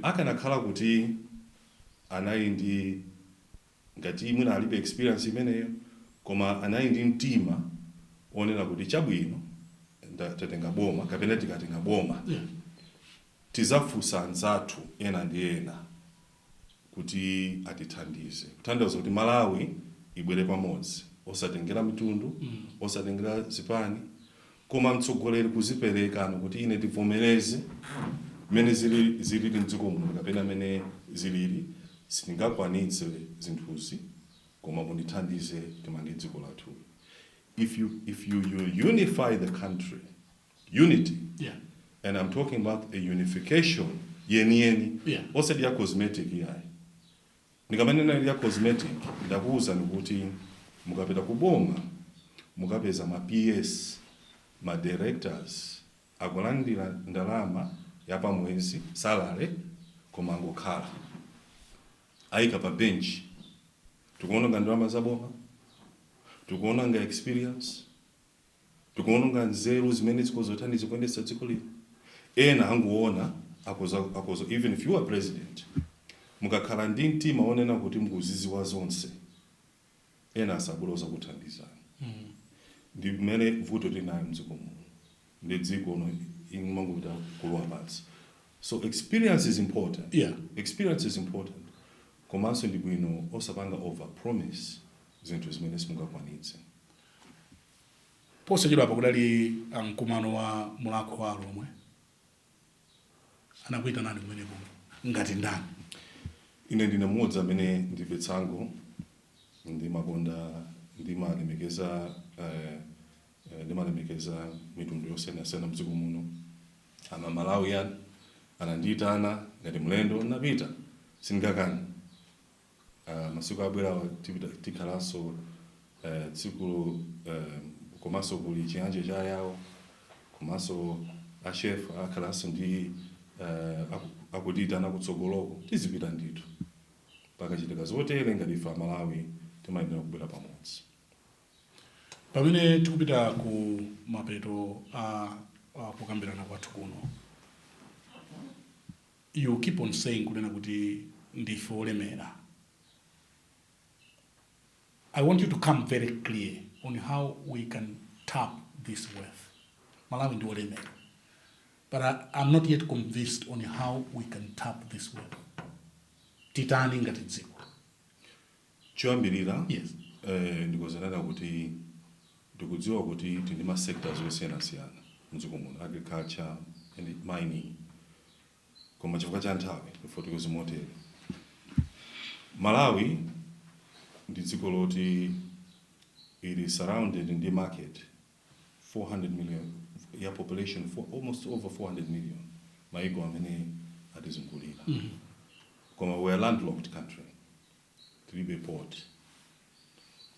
Akanakhala kuti anali ndi, ngati mwina alibe experience imeneyo, koma anali ndi mtima onena kuti chabwino, tatenga boma kapena tikatenga boma, tizafunsa anzathu ena ndi ena kuti atithandize, kutanthauza kuti Malawi ibwere pamodzi, osatengera mitundu, osatengera zipani, koma mtsogoleri kuziperekano kuti ine tivomereze mmene zilili mdziko muno kapena mmene zilili, sindingakwanitse zinthuzi, koma mundithandize timange dziko lathu. If you unify the country, unity, and I'm talking about a unification yeniyeni, osati ya cosmetic yayi. Ndikamanena ya cosmetic, ndakuwuzani kuti mukapita ku boma mukapeza ma PS, ma directors akulandira ndalama ya pamwezi, salary, koma angokhala ayika pa bench. Tikuononga ndalama za boma, tikuononga experience, tikuononga nzeru zimene zikozothandiza kuyendetsa dziko lino. Ena anguona akoza. Even if you are president, mukakhala ndi mtima wonena kuti mukuziziwa zonse, ena asabwera kuthandizani. Ndi mmene vuto tinayo mdziko muno, ndi dziko no imangopita kulowa pansi. So experience is important. Experience is important, komanso ndi bwino osapanga over promise zinthu zimene simungakwanitse. Posachedwa pakudali mkumano wa Mulhako wa Alomwe. Anakuyitanani kumeneko ngati ndani? Ine ndine mmodzi amene ndilibe tsankho, ndimakonda, ndimalemekeza ndimalemekeza mitundu yosiyanasiyana mdziko muno. Ama Malawian anandiyitana ngati mlendo, napita, sindingakani. Masiku abwerawa tikhalanso tsiku, komanso kuli chiyanjo cha yawo, komanso achef akhalanso ndi akutiyitana kutsogoloko, tizipita ndithu. Pakachitika zotere, ngati ife Amalawi timayenera kubwera pamodzi. Pamene tikupita ku mapeto a kukambirana kwathu kuno, you keep on saying kunena kuti ndife olemera. I want you to come very clear on how we can tap this wealth. Malawi ndi olemera, but I'm not yet convinced on how we can tap this wealth. Titani ngati dziko? Choyambirira, Yes. Ndikozanena kuti ndikudziwa kuti tili ndi ma sectors osiyanasiyana mdziko muno, agriculture and mining, koma chifukwa cha nthawi ndifotokoze motere. Malawi ndi dziko loti ili surrounded ndi market 400 million ya population, for almost over 400 million, maiko amene atizungulira, koma we are landlocked country, tilibe port.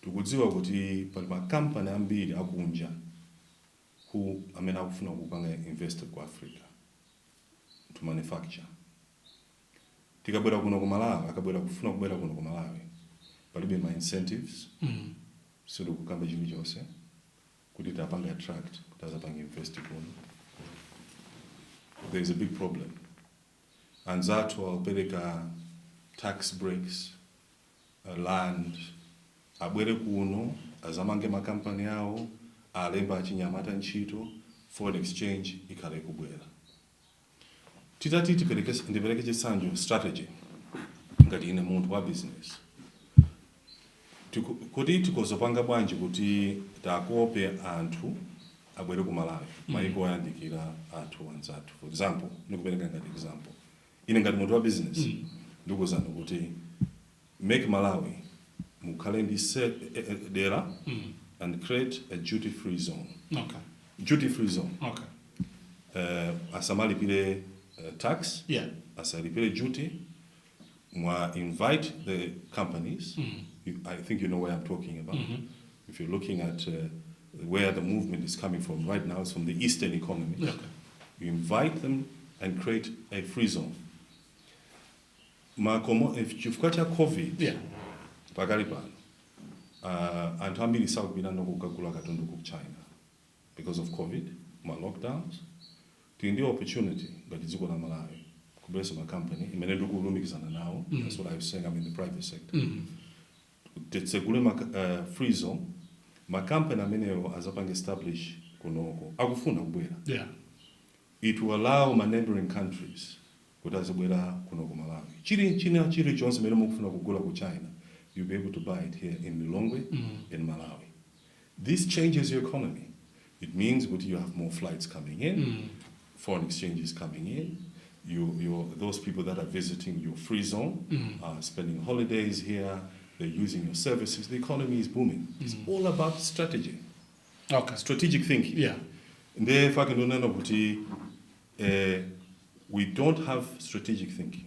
Tikudziwa kuti pali makampani ambiri akunja who amene akufuna kupanga invest ku Africa to manufacture. Tikabwera kuno ku Malawi, akabwera kufuna kubwera kuno ku Malawi, palibe ma incentives, sitikukamba chilichonse kuti tapanga attract kuti azapanga invest kuno. There is a big problem. Anzathu akupereka tax breaks, land, abwere kuno azamange makampani awo, alemba achinyamata ntchito, foreign exchange ikhale ikubwera. Titati tipereke, ndipereke chitsanzo, strategy, ngati ine munthu wa business. Kuti tikozopanga bwanji kuti takope anthu abwere ku Malawi, maiko oyandikira athu anzathu. For example, ndikupereka ngati example, ine ngati munthu wa business ndikuwuzani kuti make Malawi mukhale ndi dera and create a duty free zone. Duty free zone. Asamalipire tax, asalipire duty. Mwa invite the companies. I think you know where I'm talking about. If you're looking at where the movement is coming from right now, it's from the eastern economies. You invite them and create a free zone. Makomo, if chifukwa cha COVID, pakali pano anthu ambiri sakupita nokukagula katundu ku China because of COVID, ma lockdowns. Tili ndi opportunity ngati dziko la Malawi kubweretsa ma company imene ndikulumikizana nawo. That's what I was saying, I'm in the private sector. Titsegule ma free zone, makampani amenewo azapanga establish kunoko, akufuna kubwera. It will allow ma neighboring countries kuti azibwera kuno ku Malawi. Chili china chilichonse chimene mukufuna kugula ku China, you'll be able to buy it here in Lilongwe, in Malawi. This changes your economy. It means that you have more flights coming in, foreign exchanges coming in. Those people that are visiting your free zone are spending holidays here, they're using your services, the economy is booming. It's all about strategy, strategic thinking. Ndefake ndonena kuti we don't have strategic thinking.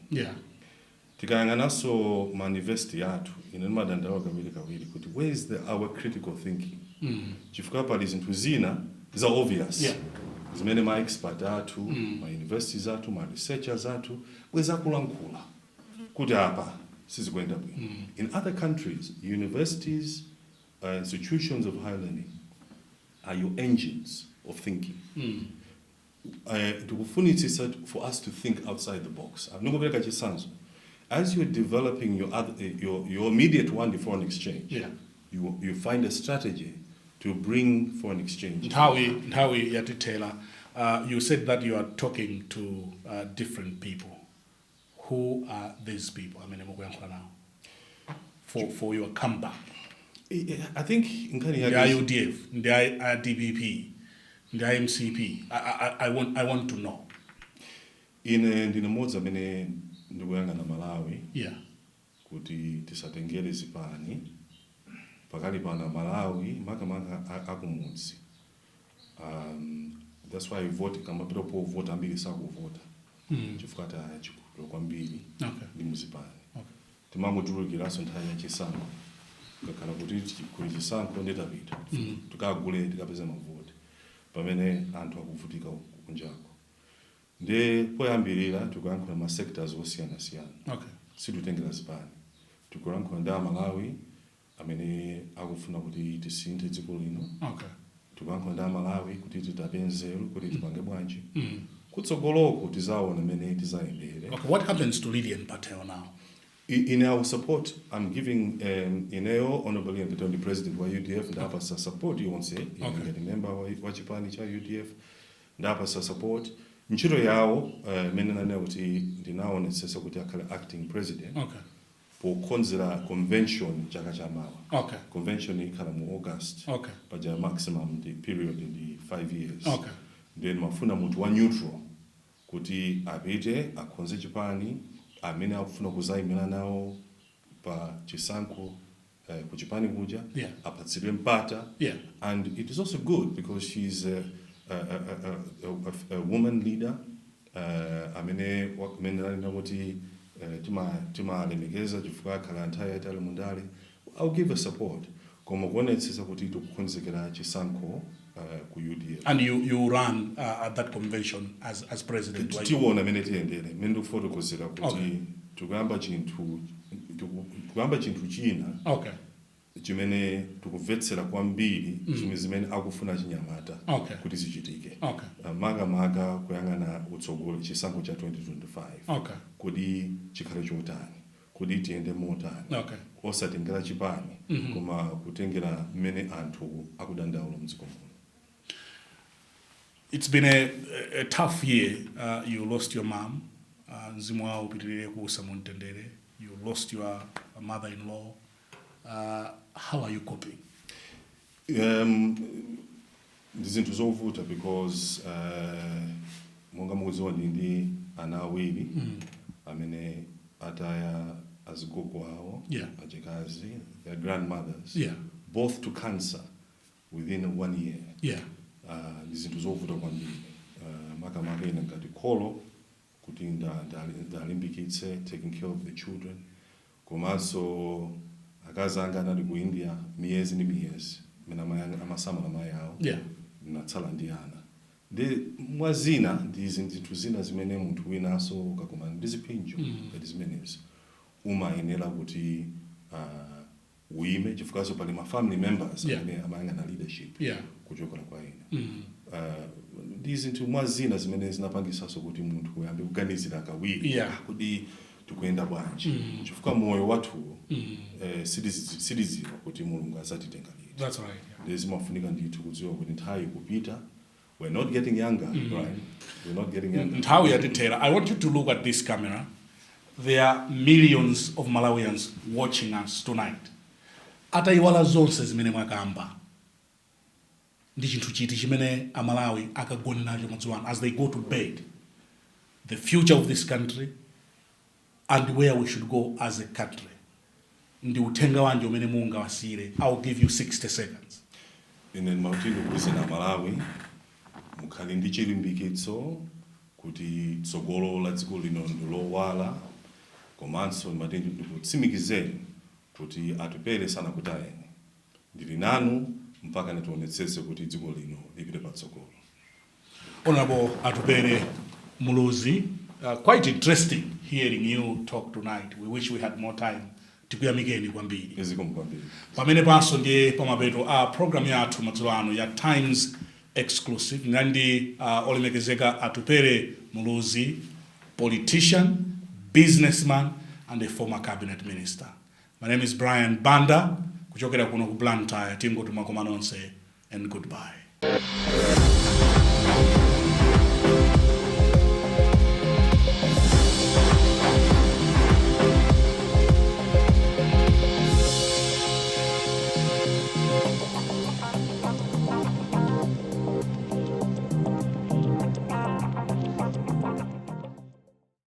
Tikayang'ananso ma university athu, ine ndimadandaula kawiri kawiri kuti where is our critical thinking, chifukwa pali zinthu zina za obvious zimene ma expert athu, ma universities athu, ma researchers athu bweza kulankhula kuti apa sizikuyenda bwino. In other countries, universities, institutions of higher learning are your engines of thinking. Ndikufunitsitsa for us to think outside the box. Ndikupereka chitsanzo, as you're developing your immediate one, the foreign exchange, you find a strategy to bring foreign exchange. Nthawi yatithera. You said that you are talking to different people. Who are these people amene mukuyankhula nawo for your comeback? I think nkhani Ndi yake a UDF, ndi a DPP, ndi a MCP? I want to know. Ine ndine mmodzi amene ndikuyang'ana Malawi kuti tisatengere zipani. Pakali pano Malawi, makamaka akumudzi, that's why vote kamapita povota ambiri sakuvota chifukwa ta chikhulupiriro kwambiri ndi muzipani. Timangotulukiranso nthawi ya chisankho, kakhala kuti kuli chisankho nditapita tikagule tikapeza mavoti, pamene anthu akuvutika kunjako. Ndi poyambirira tikuyankhula ma sectors osiyanasiyana. Situtengera zipani, tikuyankhula ndi Amalawi amene akufuna kuti tisinthe dziko lino. Tikuyankhula ndi Amalawi kuti titape nzeru kuti tipange bwanji kutsogoloko, tizaona mmene tizayendere. Okay, what happens to Lilian Patel now? In our support, I'm giving ineyo Honorable Lilian Patel, the president wa UDF, ndapasa support yonse. Ngati member wa chipani cha UDF, ndapasa support ntchito yawo imene nanena kuti ndinaonetsetsa kuti akhale acting president pokonzera convention chaka chamawa. Convention ikhala mu August. Paja maximum the period ndi 5 years. Then mafuna munthu wa neutral kuti apite akonze chipani, amene akufuna kuzayimira nawo pa chisankho ku chipani kuja apatsidwe mpata. And it is also good because she's a woman leader amene amene anena kuti timalemekeza chifukwa akhala nthawi yayitali mundale. I'll give her support, koma kuonetsetsa kuti tikukonzekera chisankho ku UDF. And you run at that convention as president, right? Tiona amene tiyendere, mmene ndikufotokozera kuti tikuyamba chinthu china chimene tikumvetsera kwambiri zimene zimene akufuna chinyamata kuti zichitike. Makamaka kuyang'ana utsogolo, chisankho cha 2025, kuti chikhale chotani, kuti tiyende motani, osatengera chipani koma kutengera mmene anthu akudandaula mdziko muno. It's been a tough year. You lost your mom. Mzimu wawo upitirire kuusa mumtendere. You lost your mother-in-law. How are you coping? Ndi zinthu zovuta because monga mukudziwa, ndili ndi ana awiri amene ataya azigogo awo achikazi, their grandmothers, both to cancer within one year. Ndi zinthu zovuta kwambiri, makamaka ine ngati kholo kuti ndalimbikitse taking care of the children, komanso akazi anga anali ku India miyezi ndi miyezi imene amasamala amayi awo. Natsala ndi ana. Ndi mwa zina ndi zinthu zina zimene munthu winanso ukakumana ndi ziphinjo ngati zimenezi umayenera kuti uyime, chifukwanso pali ma family members amene amayang'ana leadership kuchokera kwa ine. Ndi zinthu mwa zina zimene zinapangisanso kuti munthu uyambe kuganizira kawiri kuti tikuyenda bwanji, chifukwa moyo wathuwo sitidziwa kuti Mulungu azatitenga liti. That's right, yeah. Ndi zimafunika ndithu kudziwa kuti nthawi ikupita. We're not getting younger, right? We're not getting younger. Nthawi yatithera. I want you to look at this camera. There are millions of Malawians watching us tonight. Atayiwala zonse zimene mwakamba, ndi chinthu chiti chimene Amalawi akagone nacho madzulo ano as they go to bed, the future of this country and where we should go as a country? Ndi uthenga wanji umene mungawasiyire? I will give you 60 seconds. Ine ndimati ndikuwuzeni Amalawi, mukhale ndi chilimbikitso kuti tsogolo la dziko lino ndi lowala. Komanso ndimati ndikutsimikizeni kuti Atupele sanakutayeni, ndili nanu mpaka tionetsetse kuti dziko lino lipite patsogolo. Honorable Atupele Muluzi, quite interesting hearing you talk tonight. We wish we had more time. Tikuyamikeni kwambiri. Zikomo kwambiri. Pamene panso ndiye pamapeto a program yathu madzulo ano ya Times Exclusive. Ndinali ndi olemekezeka Atupele Muluzi, politician, businessman and a former cabinet minister. My name is Brian Banda kuchokera kuno ku Blantyre. Tingoti mwakoma nonse and goodbye.